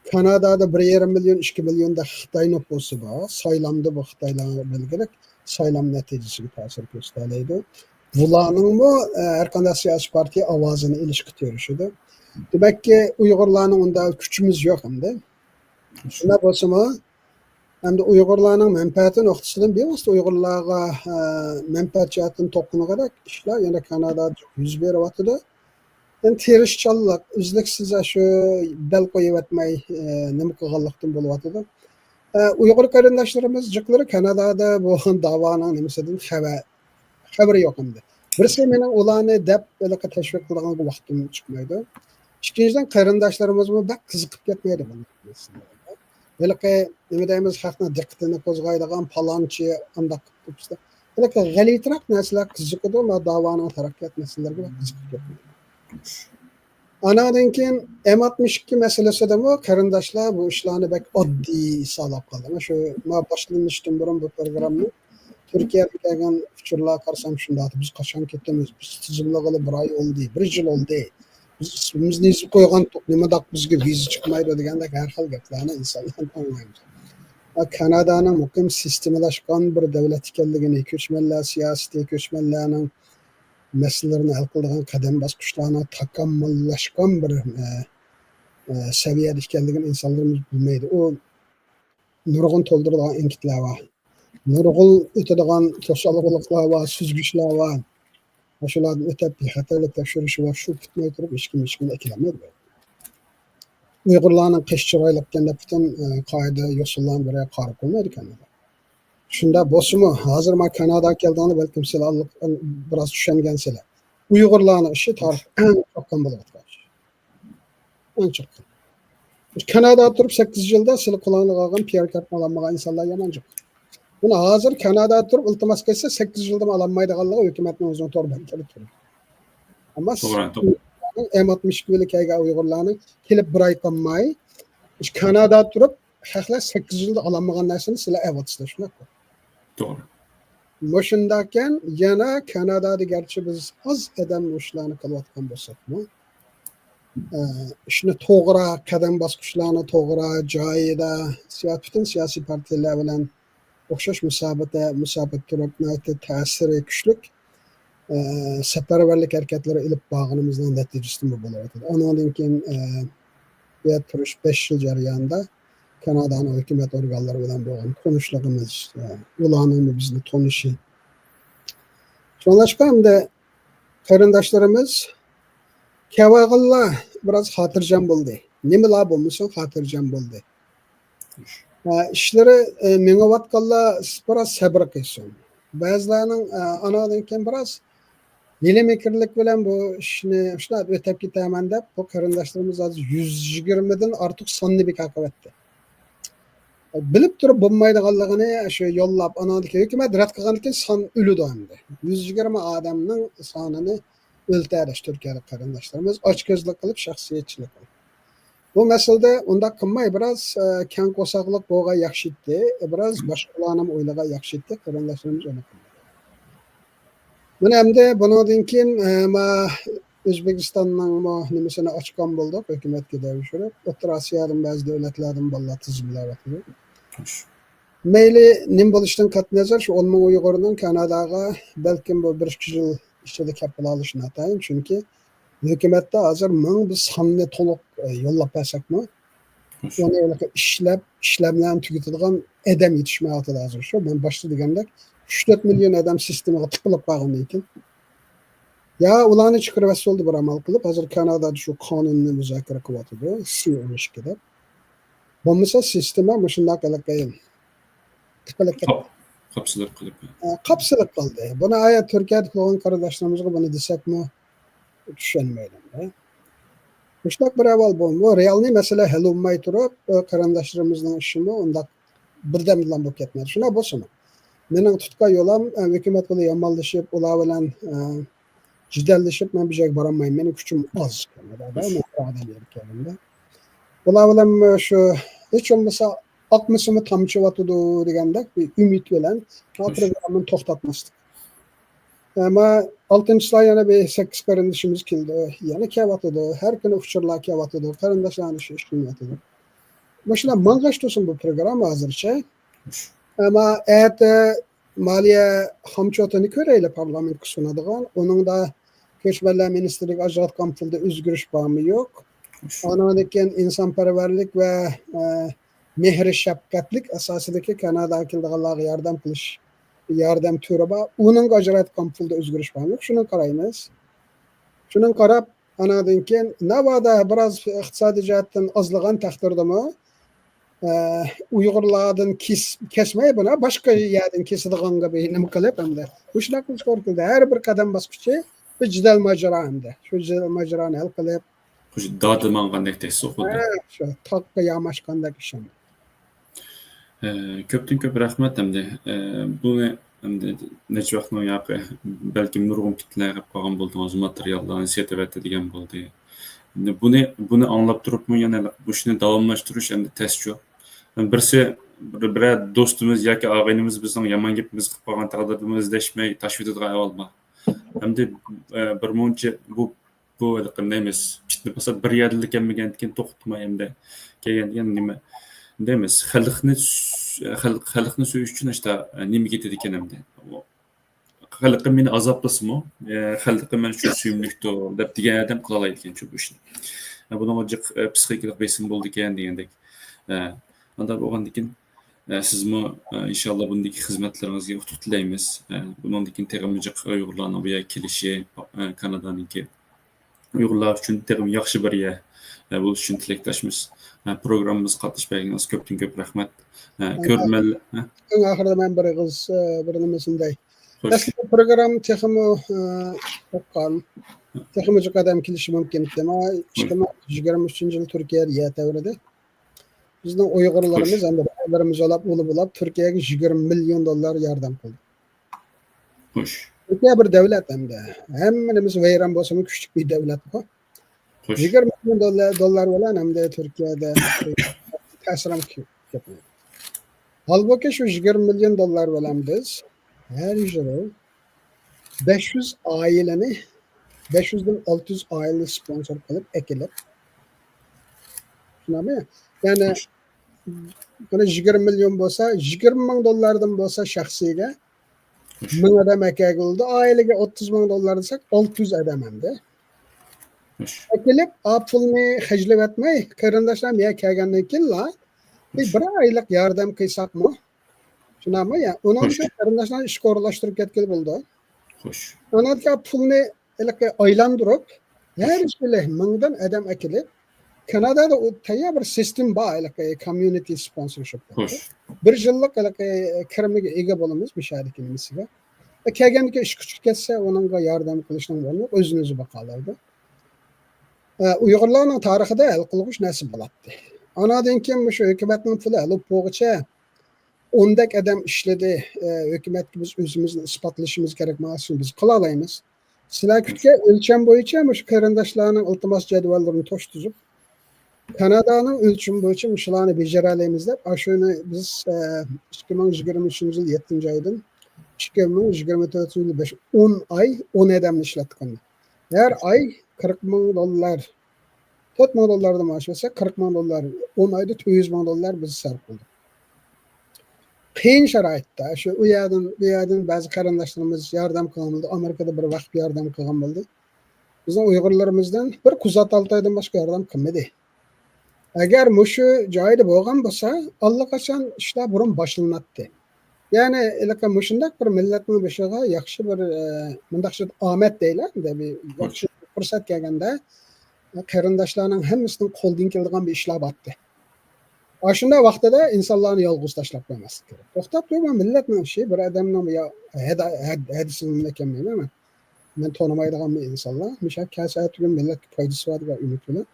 كانادادا بىر يېرىم مىليون، ئىككى مىليوندا خىتاي نوپۇسى بار. سايلامدا بۇ خىتايلارغا بەلگىلىك سايلام نەتىجىسىگە تەسىر كۆرسىتەلەيدۇ. بۇلارنىڭمۇ، ئە، ھەر قانداق سىياسىي پارتىيە ئاۋازىنى ئېلىشقا تىرىشىدۇ. دېمەككى، ئۇيغۇرلارنىڭ ئۇنداق كۈچىمىز يوق ئەمدى. شۇنداق بولسىمۇ، ئەمدى ئۇيغۇرلارنىڭ مەنپەئەتى نۇقتىسىدىن بىۋاسىتە ئۇيغۇرلارغا، ئە، مەنپەئەت جەھەتتىن توقۇنغۇدەك ئىشلار يەنە كانادادا يۈز بېرىۋاتىدۇ. يەنى تىرىشچانلىق، ئۈزلۈكسىز شۇ بەل قويۇۋەتمەي، ئە، نېمە قىلغانلىقتىن بولۇۋاتىدۇ. ئە، ئۇيغۇر قېرىنداشلىرىمىز جىقلىرى كانادادا بولغان داۋانىڭ نېمىسىدىن خەۋەر، خەۋىرى يوق ئەمدى. بىرسى مېنىڭ ئۇلارنى دەپ ھېلىقى تەشۋىق قىلىدىغان ۋاقتىم چىقمايدۇ. ئىككىنچىدىن، قېرىنداشلىرىمىزمۇ بەك قىزىقىپ كەتمەيدۇ بۇ مەسىلىلەرگە. ھېلىقى نېمە دەيمىز، خەقنىڭ دىققىتىنى قوزغايدىغان پالانچى ئانداق قىلىپسىز. ھېلىقى غەلىتىراق نەرسىلەر قىزىقىدۇ، مانا داۋانىڭ تەرەققىيات مەسىلىلىرىگە بەك قىزىقىپ كەتمەيدۇ. ئاناندىن كېيىن ئېم ئاتمىش ئىككى مەسىلىسىدىمۇ قېرىنداشلار بۇ ئىشلارنى بەك ئاددىي ھېسابلاپ قالدى. مانا شۇ، مانا باشلىنىشتىن بۇرۇن بۇ پروگراممىنى تۈركىيەدىن كەلگەن ئۇچۇرلارغا قارىسام شۇنداق، بىز قاچان كېتىمىز؟ بىز تىزىملىغىلى بىر ئاي بولدى، بىر يىل بولدى. بىز ئىسمىمىزنى يېزىپ قويغانتۇق، نېمانداق بىزگە ۋىزا چىقمايدۇ دېگەندەك ھەر خىل گەپلەرنى ئىنسانلار ئاڭلايمىز. ۋە كانادانىڭ مۇقىم سىستېمىلاشقان بىر دۆلەت ئىكەنلىكىنى، كۆچمەنلەر سىياسىتى، كۆچمەنلەرنىڭ مەسىلىلىرىنى ھەل قىلىدىغان قەدەم باسقۇچلارنىڭ تاكامۇللاشقان بىر، ئە، ئە، سەۋىيەدە ئىكەنلىكىنى ئىنسانلىرىمىز بىلمەيدۇ. ئۇ نۇرغۇن تولدۇرىدىغان ئىنكىتلەر بار. نۇرغۇن ئۆتىدىغان توسالغۇلۇقلار بار، سۈزگۈچلەر بار. شۇلاردىن ئۆتۈپ، بىخەتەرلىك تەكشۈرۈشى بار. شۇ پۈتمەي تۇرۇپ، ھېچكىم ھېچكىمنى ئەكېلەلمەيدۇ. ئۇيغۇرلارنىڭ قېشى چىرايلىقكەن دەپ پۈتۈن، ئە، قائىدە يوسۇنلارنى بىر يەرگە قارىغا قويمايدۇ كانادا. شۇنداق بولسىمۇ، ھازىر مانا كاناداغا كەلدىڭلار، بەلكىم سىلەر ئاللىق-، بىراز چۈشەنگەنسىلەر. ئۇيغۇرلارنىڭ ئىشى تارىختا ئەڭ چاققان بولۇۋاتقان ئىش. ئەڭ چاققان. كانادادا تۇرۇپ سەككىز يىلدا سىلى قولۇڭلارغا ئالغان پىيار كارتىنى ئالالمىغان ئىنسانلار يامان جىق. بۇنى ھازىر كانادادا تۇرۇپ ئىلتىماس قىلسا، سەككىز يىلدىمۇ ئالالمايدىغانلىقى ھۆكۈمەتنىڭ ئۆزىنىڭ تور بەتلىرى تۇرىدۇ. ئەمما توغرا، توغرا. ئېم ئاتمىش ئىككى بىلەن كەلگەن ئۇيغۇرلارنىڭ كېلىپ بىر ئاي قالماي، كانادادا تۇرۇپ خەقلەر سەككىز يىلدا ئالالمىغان نەرسىنى سىلەر ئەۋاتىسىلەر، شۇنداققۇ؟ توغرا. مۇشۇنداقكەن، يەنە كانادادا گەرچە بىز ئاز ئادەم مۇشۇلارنى قىلىۋاتقان بولساقمۇ، ئە، ئىشنى توغرا، قەدەم باسقۇچلارنى توغرا، جايىدا، سىيا-، پۈتۈن سىياسىي پارتىيەلەر بىلەن ئوخشاش مۇسابىقە، مۇسابىقە تۇرۇپ، ناھايىتى تەسىرى كۈچلۈك، ئە، سەپەرۋەرلىك ھەرىكەتلىرى ئېلىپ بارغىنىمىزنىڭ نەتىجىسىدىن بۇ بولۇۋاتىدۇ. ئانىڭدىن كېيىن، ئە، بۇ يەردە تۇرۇش بەش يىل جەريانىدا كانادانىڭ ھۆكۈمەت ئورگانلىرى بىلەن بولغان تونۇشلۇقىمىز، ئە، ئۇلارنىڭمۇ بىزنى تونۇشى. شۇڭلاشقا ئەمدى قېرىنداشلىرىمىز كەلگەنلەر بىراز خاتىرجەم بولدى. نېمىلا بولمىسۇن، خاتىرجەم بولدى. ئە، ئىشلىرى، ئە، مېڭىۋاتقانلار بىراز سەبرى قىلسۇن. بەزىلەرنىڭ، ئە، ئاناندىن كېيىن بىراز ھىيلە-مىكىرلىك بىلەن بۇ ئىشنى شۇنداق ئۆتەپ كېتەرمەن دەپ، بۇ قېرىنداشلىرىمىز ھازىر يۈز يىگىرمىدىن ئارتۇق ساننى بىكار قىلىۋەتتى. بىلىپ تۇرۇپ بولمايدىغانلىقىنى شۇ يوللاپ، ئاناندىن كېيىن ھۆكۈمەت رەت قىلغاندىن كېيىن سان ئۆلىدۇ ئەمدى. يۈز يىگىرمە ئادەمنىڭ سانىنى ئۆلتەر، تۈركىيەلىك قېرىنداشلىرىمىز ئاچكۆزلۈك قىلىپ، شەخسىيەتچىلىك قىلىپ. بۇ مەسىلىدە ئۇنداق قىلماي، بىراز، ئە، كەڭ قورساقلىق بولغان ياخشى ئىدى، بىراز باشقىلارنىمۇ ئويلىغان ياخشى ئىدى، قېرىنداشلىرىمىز ئۇنى قىلمىدى. مانا ئەمدى بۇنىڭدىن كېيىن، ئە، ما ئۆزبېكىستاننىڭمۇ نېمىسىنى ئاچقان بولدۇق، ھۆكۈمەتكە دەۋشۈرۈپ، ئوتتۇرا ئاسىيادىن بەزى دۆلەتلەردىن بالىلار تىزىملاۋاتىدۇ. خوش. مەيلى نېمە بولۇشىدىن قەتئىينەزەر، شۇ ئون مىڭ ئۇيغۇرنىڭ كاناداغا بەلكىم بۇ بىر ئىككى يىل ئىچىدە كەپ بولالىشى ناتايىن، چۈنكى ھۆكۈمەتتە ھازىر مىڭ بىر ساننى تولۇق، ئە، يوللاپ بەرسەكمۇ، ئۇنى ھېلىقى ئىشلەپ، ئىشلەملەرنى تۈگىتىدىغان ئادەم يېتىشمەيۋاتىدۇ ھازىر. شۇ مەن باشتا دېگەندەك، ئۈچ تۆت مىليون ئادەم سىستېمىغا تىقىلىپ قالغاندىن كېيىن، يا ئۇلارنى چىقىرىۋەتسە بولدى بىر ئامال قىلىپ، ھازىر كانادادا شۇ قانۇننى مۇزاكىرە قىلىۋاتىدۇ، سى ئون ئىككى دەپ. بولمىسا سىستېما مۇشۇنداق ھېلىقى تىقىلىپ كەتتى. قاپ-، قاپسىلىپ قېلىپ. ئە، قاپسىلىپ قالدى. بۇنى ئايا تۈركىيەدە تۇرغان قېرىنداشلىرىمىزغا بۇنى دېسەكمۇ، چۈشەنمەيدۇ. مۇشۇنداق بىر ئەھۋال بۇ. بۇ رېئالنىي مەسىلە ھەل بولماي تۇرۇپ، ئۇ قېرىنداشلىرىمىزنىڭ ئىشىمۇ ئۇنداق بىردەمدىلا بولۇپ كەتمەيدۇ. شۇنداق بولسىمۇ، مېنىڭ تۇتقان يولۇم، ئە، ھۆكۈمەت بىلەن يامانلىشىپ، ئۇلار بىلەن، ئە، جېدەللىشىپ، مەن بۇ يەرگە بارالمايمەن. مېنىڭ كۈچۈم ئاز. كانادادا مەن بىر ئادەم يەرگە كەلگەندە. ئۇلار بىلەن شۇ، ھېچ بولمىسا، ئاقمىسىمۇ تامچىۋاتىدۇ دېگەندەك بىر ئۈمىد بىلەن پروگراممىنى توختاتماسلىق. ئەمما ئالتىنچىسىدا يەنە بىر سەككىز قېرىندىشىمىز كېلىدۇ. يەنە كېلىۋاتىدۇ. ھەر كۈنى ئۇچۇرلار كېلىۋاتىدۇ. قېرىنداشلارنى شۇ ئىش قىلىۋاتىدۇ. مۇشۇنداق ماڭغاچ تۇرسۇن بۇ پروگرامما ھازىرچە. ئەمما ئەتە مالىيە خامچوتىنى كۆرەيلى، پارلامېنتقا سۇنىدىغان. ئۇنىڭدا كۆچمەنلەر مىنىستىرلىكى ئاجراتقان پۇلدا ئۆزگىرىش بارمۇ يوق؟ ئانىڭدىن كېيىن ئىنسانپەرۋەرلىك ۋە، ئە، مېھرى شەپقەتلىك ئاساسىدىكى كاناداغا كېلىدىغانلارغا ياردەم قىلىش، ياردەم تۈرى بار. ئۇنىڭغا ئاجراتقان پۇلدا ئۆزگىرىش بارمۇ يوق؟ شۇنى قارايمىز. شۇنى قاراپ، ئاناندىن كېيىن ناۋادا بىراز ئىقتىسادىي جەھەتتىن ئازلىغان تەقدىردىمۇ، ئە، ئۇيغۇرلاردىن كېس-، كەسمەي بۇنى باشقا يەردىن كېسىدىغانغا بىر نېمە قىلىپ، ئەمدى مۇشۇنداق قىلىشقا توغرا كېلىدۇ. ھەر بىر قەدەم باسقۇچى بىر جېدەل ماجىرا ئەمدى. شۇ جېدەل ماجىرانى ھەل قىلىپ، خۇش، دادا ماڭغاندەك تەس خۇددى. ھە، شۇ تاغقا ياماشقاندەك ئىش ئەمدى. ئە، كۆپتىن كۆپ رەھمەت ئەمدى. ئە، بۇنى ئەمدى نەچچە ۋاقىتنىڭ ياقى، بەلكىم نۇرغۇن پىتنىلەر قىلىپ قالغان بولدىڭىز، ماتېرىياللارنى سېتىۋەتتى دېگەن بولدى. ئەمدى بۇنى، بۇنى ئاڭلاپ تۇرۇپمۇ يەنە بۇ ئىشنى داۋاملاشتۇرۇش ئەمدى تەسچۇ. بىرسى، بىر، بىرەر دوستىمىز ياكى ئاغىنىمىز بىزنىڭ يامان گېپىمىزنى قىلىپ قالغان تەقدىردىمۇ ئىزدەشمەي تاشلىۋېتىدىغان ئەھۋال بار. ئەمدى، ئە، بىر مۇنچە بۇ بۇ ھېلىقى نېمىس پىتنە بولسا بىر يەردىلا كەلمىگەندىكىن توختىماي ئەمدى كەلگەن دېگەن نېمە دەيمىز، خەلقنى سۈ-، خەلق، خەلقنى سۆيۈش ئۈچۈن ئاشتا نېمە كېتىدىكەن ئەمدى. خەلقىم مېنى ئازابلىسىمۇ، ئە، خەلقىم مەن ئۈچۈن سۆيۈملۈكتۇر دەپ دېگەن ئادەم قىلالايدىكەن شۇ بۇ ئىشنى. ئە، بۇنىڭغا جىق، ئە، پسىخىكىلىق بېسىم بولىدىكەن دېگەندەك. ئە، ئانداق بولغاندىكىن، ئە، سىزمۇ، ئە، ئىنشاللا بۇندىكى خىزمەتلىرىڭىزگە ئۇتۇق تىلەيمىز. ئە، بۇنىڭدىن كېيىن تېخىمۇ جىق ئۇيغۇرلارنىڭ بۇ يەرگە كېلىشى، ئە، كانادانىڭكى ئۇيغۇرلار ئۈچۈن تېخىمۇ ياخشى بىر يەر، ئە، بولۇشى ئۈچۈن تىلەكداشمىز. ئە، پروگراممىمىزغا قاتنىشىپ بەرگىنىڭىزگە كۆپتىن كۆپ رەھمەت. ئە، ئەڭ كۆرۈرمەنلەر، ئە؟ ئەڭ ئاخىرىدا مەن بىر ئېغىز، ئە، بىر نېمىسىنى دەي. خوش. ئەسلى پروگرامما تېخىمۇ، ئە، ئوققان، تېخىمۇ جىق ئادەم كېلىشى مۇمكىن ئىكەن. ئىككى مىڭ يىگىرمە ئۈچىنچى يىل تۈركىيەدە يەر تەۋرىدى. بىزنىڭ ئۇيغۇرلىرىمىز خوش. ئەمدى بالىلىرىمىز ئۇلاپ، ئۇلى بولاپ، تۈركىيەگە يىگىرمە مىليون دوللار ياردەم قىلدى. خوش. تۈركىيە بىر دۆلەت ئەمدى. ھەممىمىز ۋەيران بولسىمۇ، كۈچلۈك بىر دۆلەت بۇ. خوش. يىگىرمە مىليون دوللار، دوللار بىلەن ئەمدى تۈركىيەدە تەسىرىم كۆپ. ھالبۇكى، شۇ يىگىرمە مىليون دوللار بىلەن بىز ھەر يىلى بەش يۈز ئائىلىنى، بەش يۈزدىن ئالتە يۈز ئائىلىنى سپونسور قىلىپ ئەكېلىپ، شۇنداقمۇ؟ يەنى، خوش. بۇنى يىگىرمە مىليون بولسا، يىگىرمە مىڭ دوللاردىن بولسا شەخسىيگە، خوش. مىڭ ئادەم ئەكەلگىلى بولىدۇ. ئائىلىگە ئوتتۇز مىڭ دوللار دېسەك، ئالتە يۈز ئادەم ئەمدى. خوش. ئەكېلىپ، ئا پۇلنى خەجلىۋەتمەي، قېرىنداشلار يا كەلگەندىن كېيىنلا، بىر، خوش. بىر ئايلىق ياردەم قىلساقمۇ؟ شۇنداقمۇ؟ يا، ئۇنىڭ خوش. ئۈچۈن قېرىنداشلارنى ئىشقا ئورۇنلاشتۇرۇپ كەتكىلى بولىدۇ. خوش. ئانىڭدىكى پۇلنى ھېلىقى ئايلاندۇرۇپ، ھەر يىلى مىڭدىن ئادەم ئەكېلىپ، كانادادا ئۇ تەييار بىر سىستېما بار، ھېلىقى كوميۇنىتى سپونسورشىپ. خوش. بىر يىللىق ھېلىقى كىرىمگە ئىگە بولىمىز مۇشۇ يەردىكى نېمىسىگە. كەلگەندىكى ئىشقا چىقىپ كەتسە، ئۇنىڭغا ياردەم قىلىشنىڭ ئورنى يوق، ئۆزىنى ئۆزى باقالايدۇ. ئە، ئۇيغۇرلارنىڭ تارىخىدا ھەل قىلغۇچ نەرسە بولاتتى. ئاناندىن كېيىن مۇشۇ ھۆكۈمەتنىڭ پۇلى ھەل بولغۇچە ئوندەك ئادەم ئىشلىدى. ئە، ھۆكۈمەتكە بىز ئۆزىمىزنى ئىسپاتلىشىمىز كېرەك، مانا شۇنى بىز قىلالايمىز. سىلەر كۈتكەن ئۆلچەم بويىچە مۇشۇ قېرىنداشلارنىڭ ئىلتىماس جەدۋەللىرىنى توشتۇزۇپ، كانادانىڭ ئۆلچىمى بويىچە مۇشۇلارنى بېجىرەلەيمىز دەپ، ئاشۇنى بىز، ئە، ئىككى مىڭ يىگىرمە ئۈچىنچى يىل يەتتىنچى ئايدىن ئىككى مىڭ يىگىرمە تۆتىنچى يىل بەش، ئون ئاي، ئون ئادەمنى ئىشلەتتۇق ئەمدى. ھەر ئاي قىرىق مىڭ دوللار، تۆت مىڭ دوللاردىن مائاش بەرسە، قىرىق مىڭ دوللار، ئون ئايدا تۆت يۈز مىڭ دوللار بىز سەرپ قىلدۇق. قىيىن شارائىتتا، شۇ ئۇ يەردىن، بۇ يەردىن بەزى قېرىنداشلىرىمىز ياردەم قىلغان بولدى. ئامېرىكىدا بىر ۋاقىت ياردەم قىلغان بولدى. بىزنىڭ ئۇيغۇرلىرىمىزدىن بىر كوزاتالتايدىن باشقا ياردەم قىلمىدى. ئەگەر مۇشۇ جايدا بولغان بولسا، ئاللىقاچان ئىشلار بۇرۇن باشلىناتتى. يەنى، ھېلىقى مۇشۇنداق بىر مىللەتنىڭ بېشىغا ياخشى بىر، ئە، مۇنداق ئامەت دەيلى، بىر ياخشى پۇرسەت كەلگەندە، قېرىنداشلارنىڭ ھەممىسىنىڭ قولىدىن كېلىدىغان بىر ئىشلار بارتتى. ئاشۇنداق ۋاقتىدا ئىنسانلارنى يالغۇز تاشلاپ قويماسلىق كېرەك. توختاپ تۇرۇڭ، مىللەتنىڭ ئىشى، بىر ئادەمنىڭ يا ھەدە-، ھەد-، ھەدىسىنى كەلمەيمەن مەن. مەن تونۇمايدىغان بىر ئىنسانلار. مۇشۇ كەلسە ئەتىگۈن مىللەتكە پايدىسى بار دېگەن ئۈمىد بىلەن.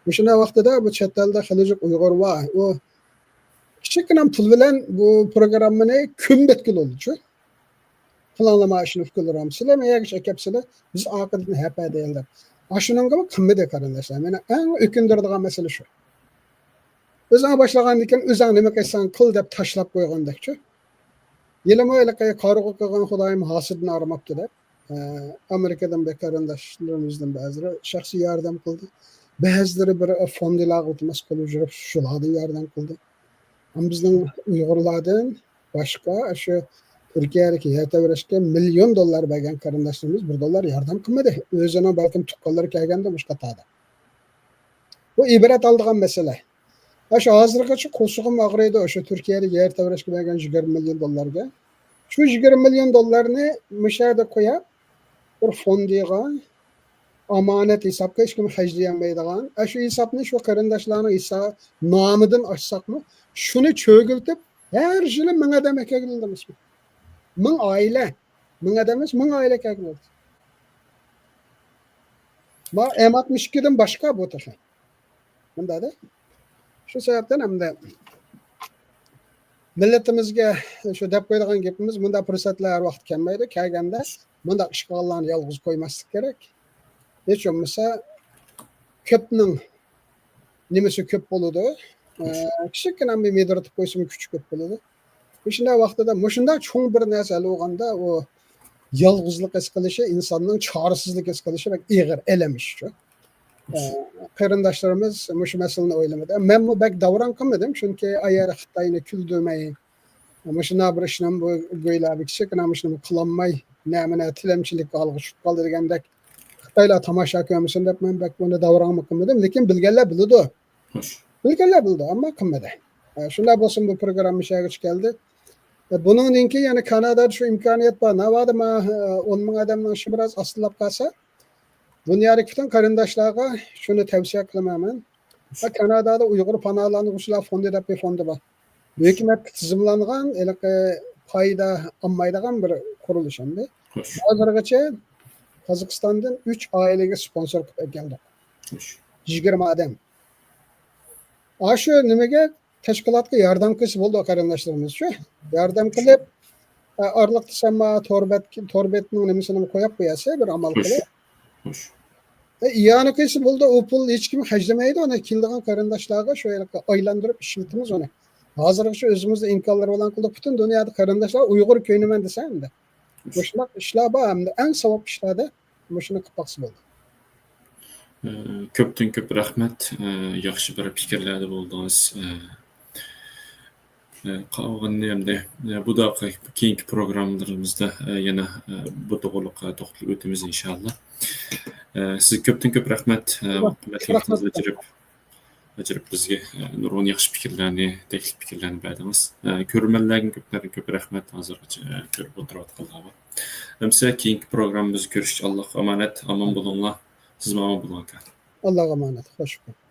مۇشۇنداق ۋاقتىدا بۇ چەت ئەلدە خېلى جىق ئۇيغۇر بار. ئۇ كىچىككىنە پۇل بىلەن بۇ پروگراممىنى كۈن بەتكىلى بولىدۇ. قىلىڭلار مانا شۇنى ئۇكىلىرىم. سىلەر مەيەرگىچە ئەكەپسىلەر، بىز ئارقىدىن ھەپە دەيلى دەپ. ئاشۇنىڭغىمۇ قىلمىدى قېرىنداشلار. مېنىڭ ئەڭ ئۆكۈندۈرىدىغان مەسىلە شۇ. ئۆزۈڭ باشلىغاندىن كېيىن ئۆزۈڭ نېمە قىلساڭ قىل دەپ تاشلاپ قويغاندەكچۇ. ھېلىمۇ ھېلىقى قارىغۇ قىلغان خۇدايىم ھاسىدىن ئارىماپتۇ دەپ، ئە، ئامېرىكىدىن بىر قېرىنداشلىرىمىزدىن بەزىلىرى شەخسىي ياردەم قىلدى. بەزىلىرى بىر فوندلارغا ئىلتىماس قىلىپ يۈرۈپ، شۇلاردىن ياردەم قىلدى. ئەمما بىزنىڭ ئۇيغۇرلاردىن باشقا، شۇ تۈركىيەدىكى يەر تەۋرەشكە مىليون دوللار بەرگەن قېرىنداشلىرىمىز بىر دوللار ياردەم قىلمىدى. ئۆزىنىڭ بەلكىم تۇغقانلىرى كەلگەندە مۇشۇ قاتاردا. بۇ ئىبرەت ئالىدىغان مەسىلە. ھە، شۇ ھازىرغىچە قورسىقىم ئاغرىيدۇ، شۇ تۈركىيەدە يەر تەۋرەشكە بەرگەن يىگىرمە مىليون دوللارغا. شۇ يىگىرمە مىليون دوللارنى مۇشۇ يەردە قويۇپ، بىر فوندىغا، ئامانەت ھېسابقا ھېچكىم خەجلىيەلمەيدىغان، ئاشۇ ھېسابنى شۇ قېرىنداشلارنىڭ ھېسا-، نامىدىن ئاچساقمۇ، شۇنى چۆگىلىتىپ، ھەر يىلى مىڭ ئادەم ئەكەلگىلى دېمىسمۇ؟ مىڭ ئائىلە، مىڭ ئادەم ئەمەس، مىڭ ئائىلە ئەكەلگىلى. ما، ئېم ئاتمىش ئىككىدىن باشقا بۇ تېخى. مۇنداقتا. شۇ سەۋەبتىن ئەمدى مىللىتىمىزگە شۇ دەپ قويىدىغان گېپىمىز، مۇنداق پۇرسەتلەر ھەر ۋاقىت كەلمەيدۇ. كەلگەندە مۇنداق ئىش قىلغانلارنى يالغۇز قويماسلىق كېرەك. ھېچ بولمىسا كۆپنىڭ نېمىسى كۆپ بولىدۇ. ئە، كىچىككىنە بىر مىدىرلىتىپ قويسىمۇ كۈچى كۆپ بولىدۇ. مۇشۇنداق ۋاقتىدا مۇشۇنداق چوڭ بىر نەرسە ھەل بولغاندا، ئۇ يالغۇزلۇق ھېس قىلىشى، ئىنساننىڭ چارىسىزلىك ھېس قىلىشى بەك ئېغىر، ئەلەم ئىش شۇ. ئە، قېرىنداشلىرىمىز مۇشۇ مەسىلىنى ئويلىمىدى. مەنمۇ بەك داۋراڭ قىلمىدىم، چۈنكى ئايەر خىتاينى كۈلدۈرمەي، مۇشۇنداق بىر ئىشنىمۇ گويلا بىر كىچىككىنە مۇشۇنى قىلالماي، نەمە-نە تىلەمچىلىك ھالغا چۈشۈپ قالدى دېگەندەك، خىتايلار تاماشا كۆرمىسۇن دەپ مەن بەك بۇنى داۋراڭمۇ قىلمىدىم، لېكىن بىلگەنلەر بىلىدۇ. خوش. بىلگەنلەر بىلىدۇ، ئەمما قىلمىدى. ئە، شۇنداق بولسىمۇ بۇ پروگرامما شۇ يەرگىچە كەلدى. ئە، بۇنىڭدىن كېيىن يەنە كانادادا شۇ ئىمكانىيەت بار. ناۋادا ما، ئە، ئون مىڭ ئادەمنىڭ ئىشى بىراز ئاستىلاپ قالسا، دۇنيادىكى پۈتۈن قېرىنداشلارغا شۇنى تەۋسىيە قىلىمەن مەن. ۋە كانادادا ئۇيغۇر پاناھلانغۇچىلار فوندى دەپ بىر فوندى بار. ھۆكۈمەتكە تىزىملانغان، ھېلىقى پايدا ئالمايدىغان بىر قۇرۇلۇش ئەمدى. خوش. ھازىرغىچە قازاقىستاندىن ئۈچ ئائىلىگە سپونسور قىلىپ ئەكەلدۇق. خوش. يىگىرمە ئادەم. ئاشۇ نېمىگە، تەشكىلاتقا ياردەم قىلسا بولىدۇ، قېرىنداشلىرىمىز شۇ. ياردەم قىلىپ، ئە، ئارىلىقتا سەن ما تور بەت-، تور بەتنىڭ نېمىسىنى قويۇپ قوياسەن، بىر ئامال قىلىپ. خوش. ئە، ئىئانە قىلسا بولىدۇ، ئۇ پۇل ھېچكىم خەجلىمەيدۇ، ئۇنى كېلىدىغان قېرىنداشلارغا شۇ يەرگە ئايلاندۇرۇپ ئىشلىتىمىز ئۇنى. ھازىرغىچە ئۆزىمىزنىڭ ئىمكانلىرى بىلەن قىلدۇق، پۈتۈن دۇنيادا قېرىنداشلار ئۇيغۇر كۆيۈنىمەن دېسە ئەمدى. مۇشۇنداق ئىشلار بار، ئەمدى ئەڭ ساۋاب ئىشلاردا مۇشۇنى قىلىپ باقسا بولىدۇ. ئە، كۆپتىن كۆپ رەھمەت. ئە، ياخشى بىر پىكىرلەردە بولدىڭىز. ئە، ئە، قالغىنىنى ئەمدى، ئە، بۇ دەقىقە كېيىنكى پروگراممىلىرىمىزدا، ئە، يەنە، ئە، بۇ توغرىلىق، ئە، توختىلىپ ئۆتىمىز ئىنشاللا. ئە، سىزگە كۆپتىن كۆپ رەھمەت. ئە، رەھمەت. ۋاقىتنى ئاجرىتىپ، ئاجرىتىپ بىزگە، ئە، نۇرغۇن ياخشى پىكىرلەرنى، تەكلىپ پىكىرلەرنى بەردىڭىز. ئە، كۆرۈرمەنلەرگە كۆپتىن كۆپ رەھمەت، ھازىرغىچە، ئە، كۆرۈپ ئولتۇرۇۋاتقانلارغا. ئەمىسە كېيىنكى پروگراممىمىزدا كۆرۈشكىچە ئاللاھقا ئامانەت، ئامان بولۇڭلار. سىزمۇ ئامان بولۇڭ، ئاكا. ئاللاھقا ئامانەت، خوش بولۇڭ.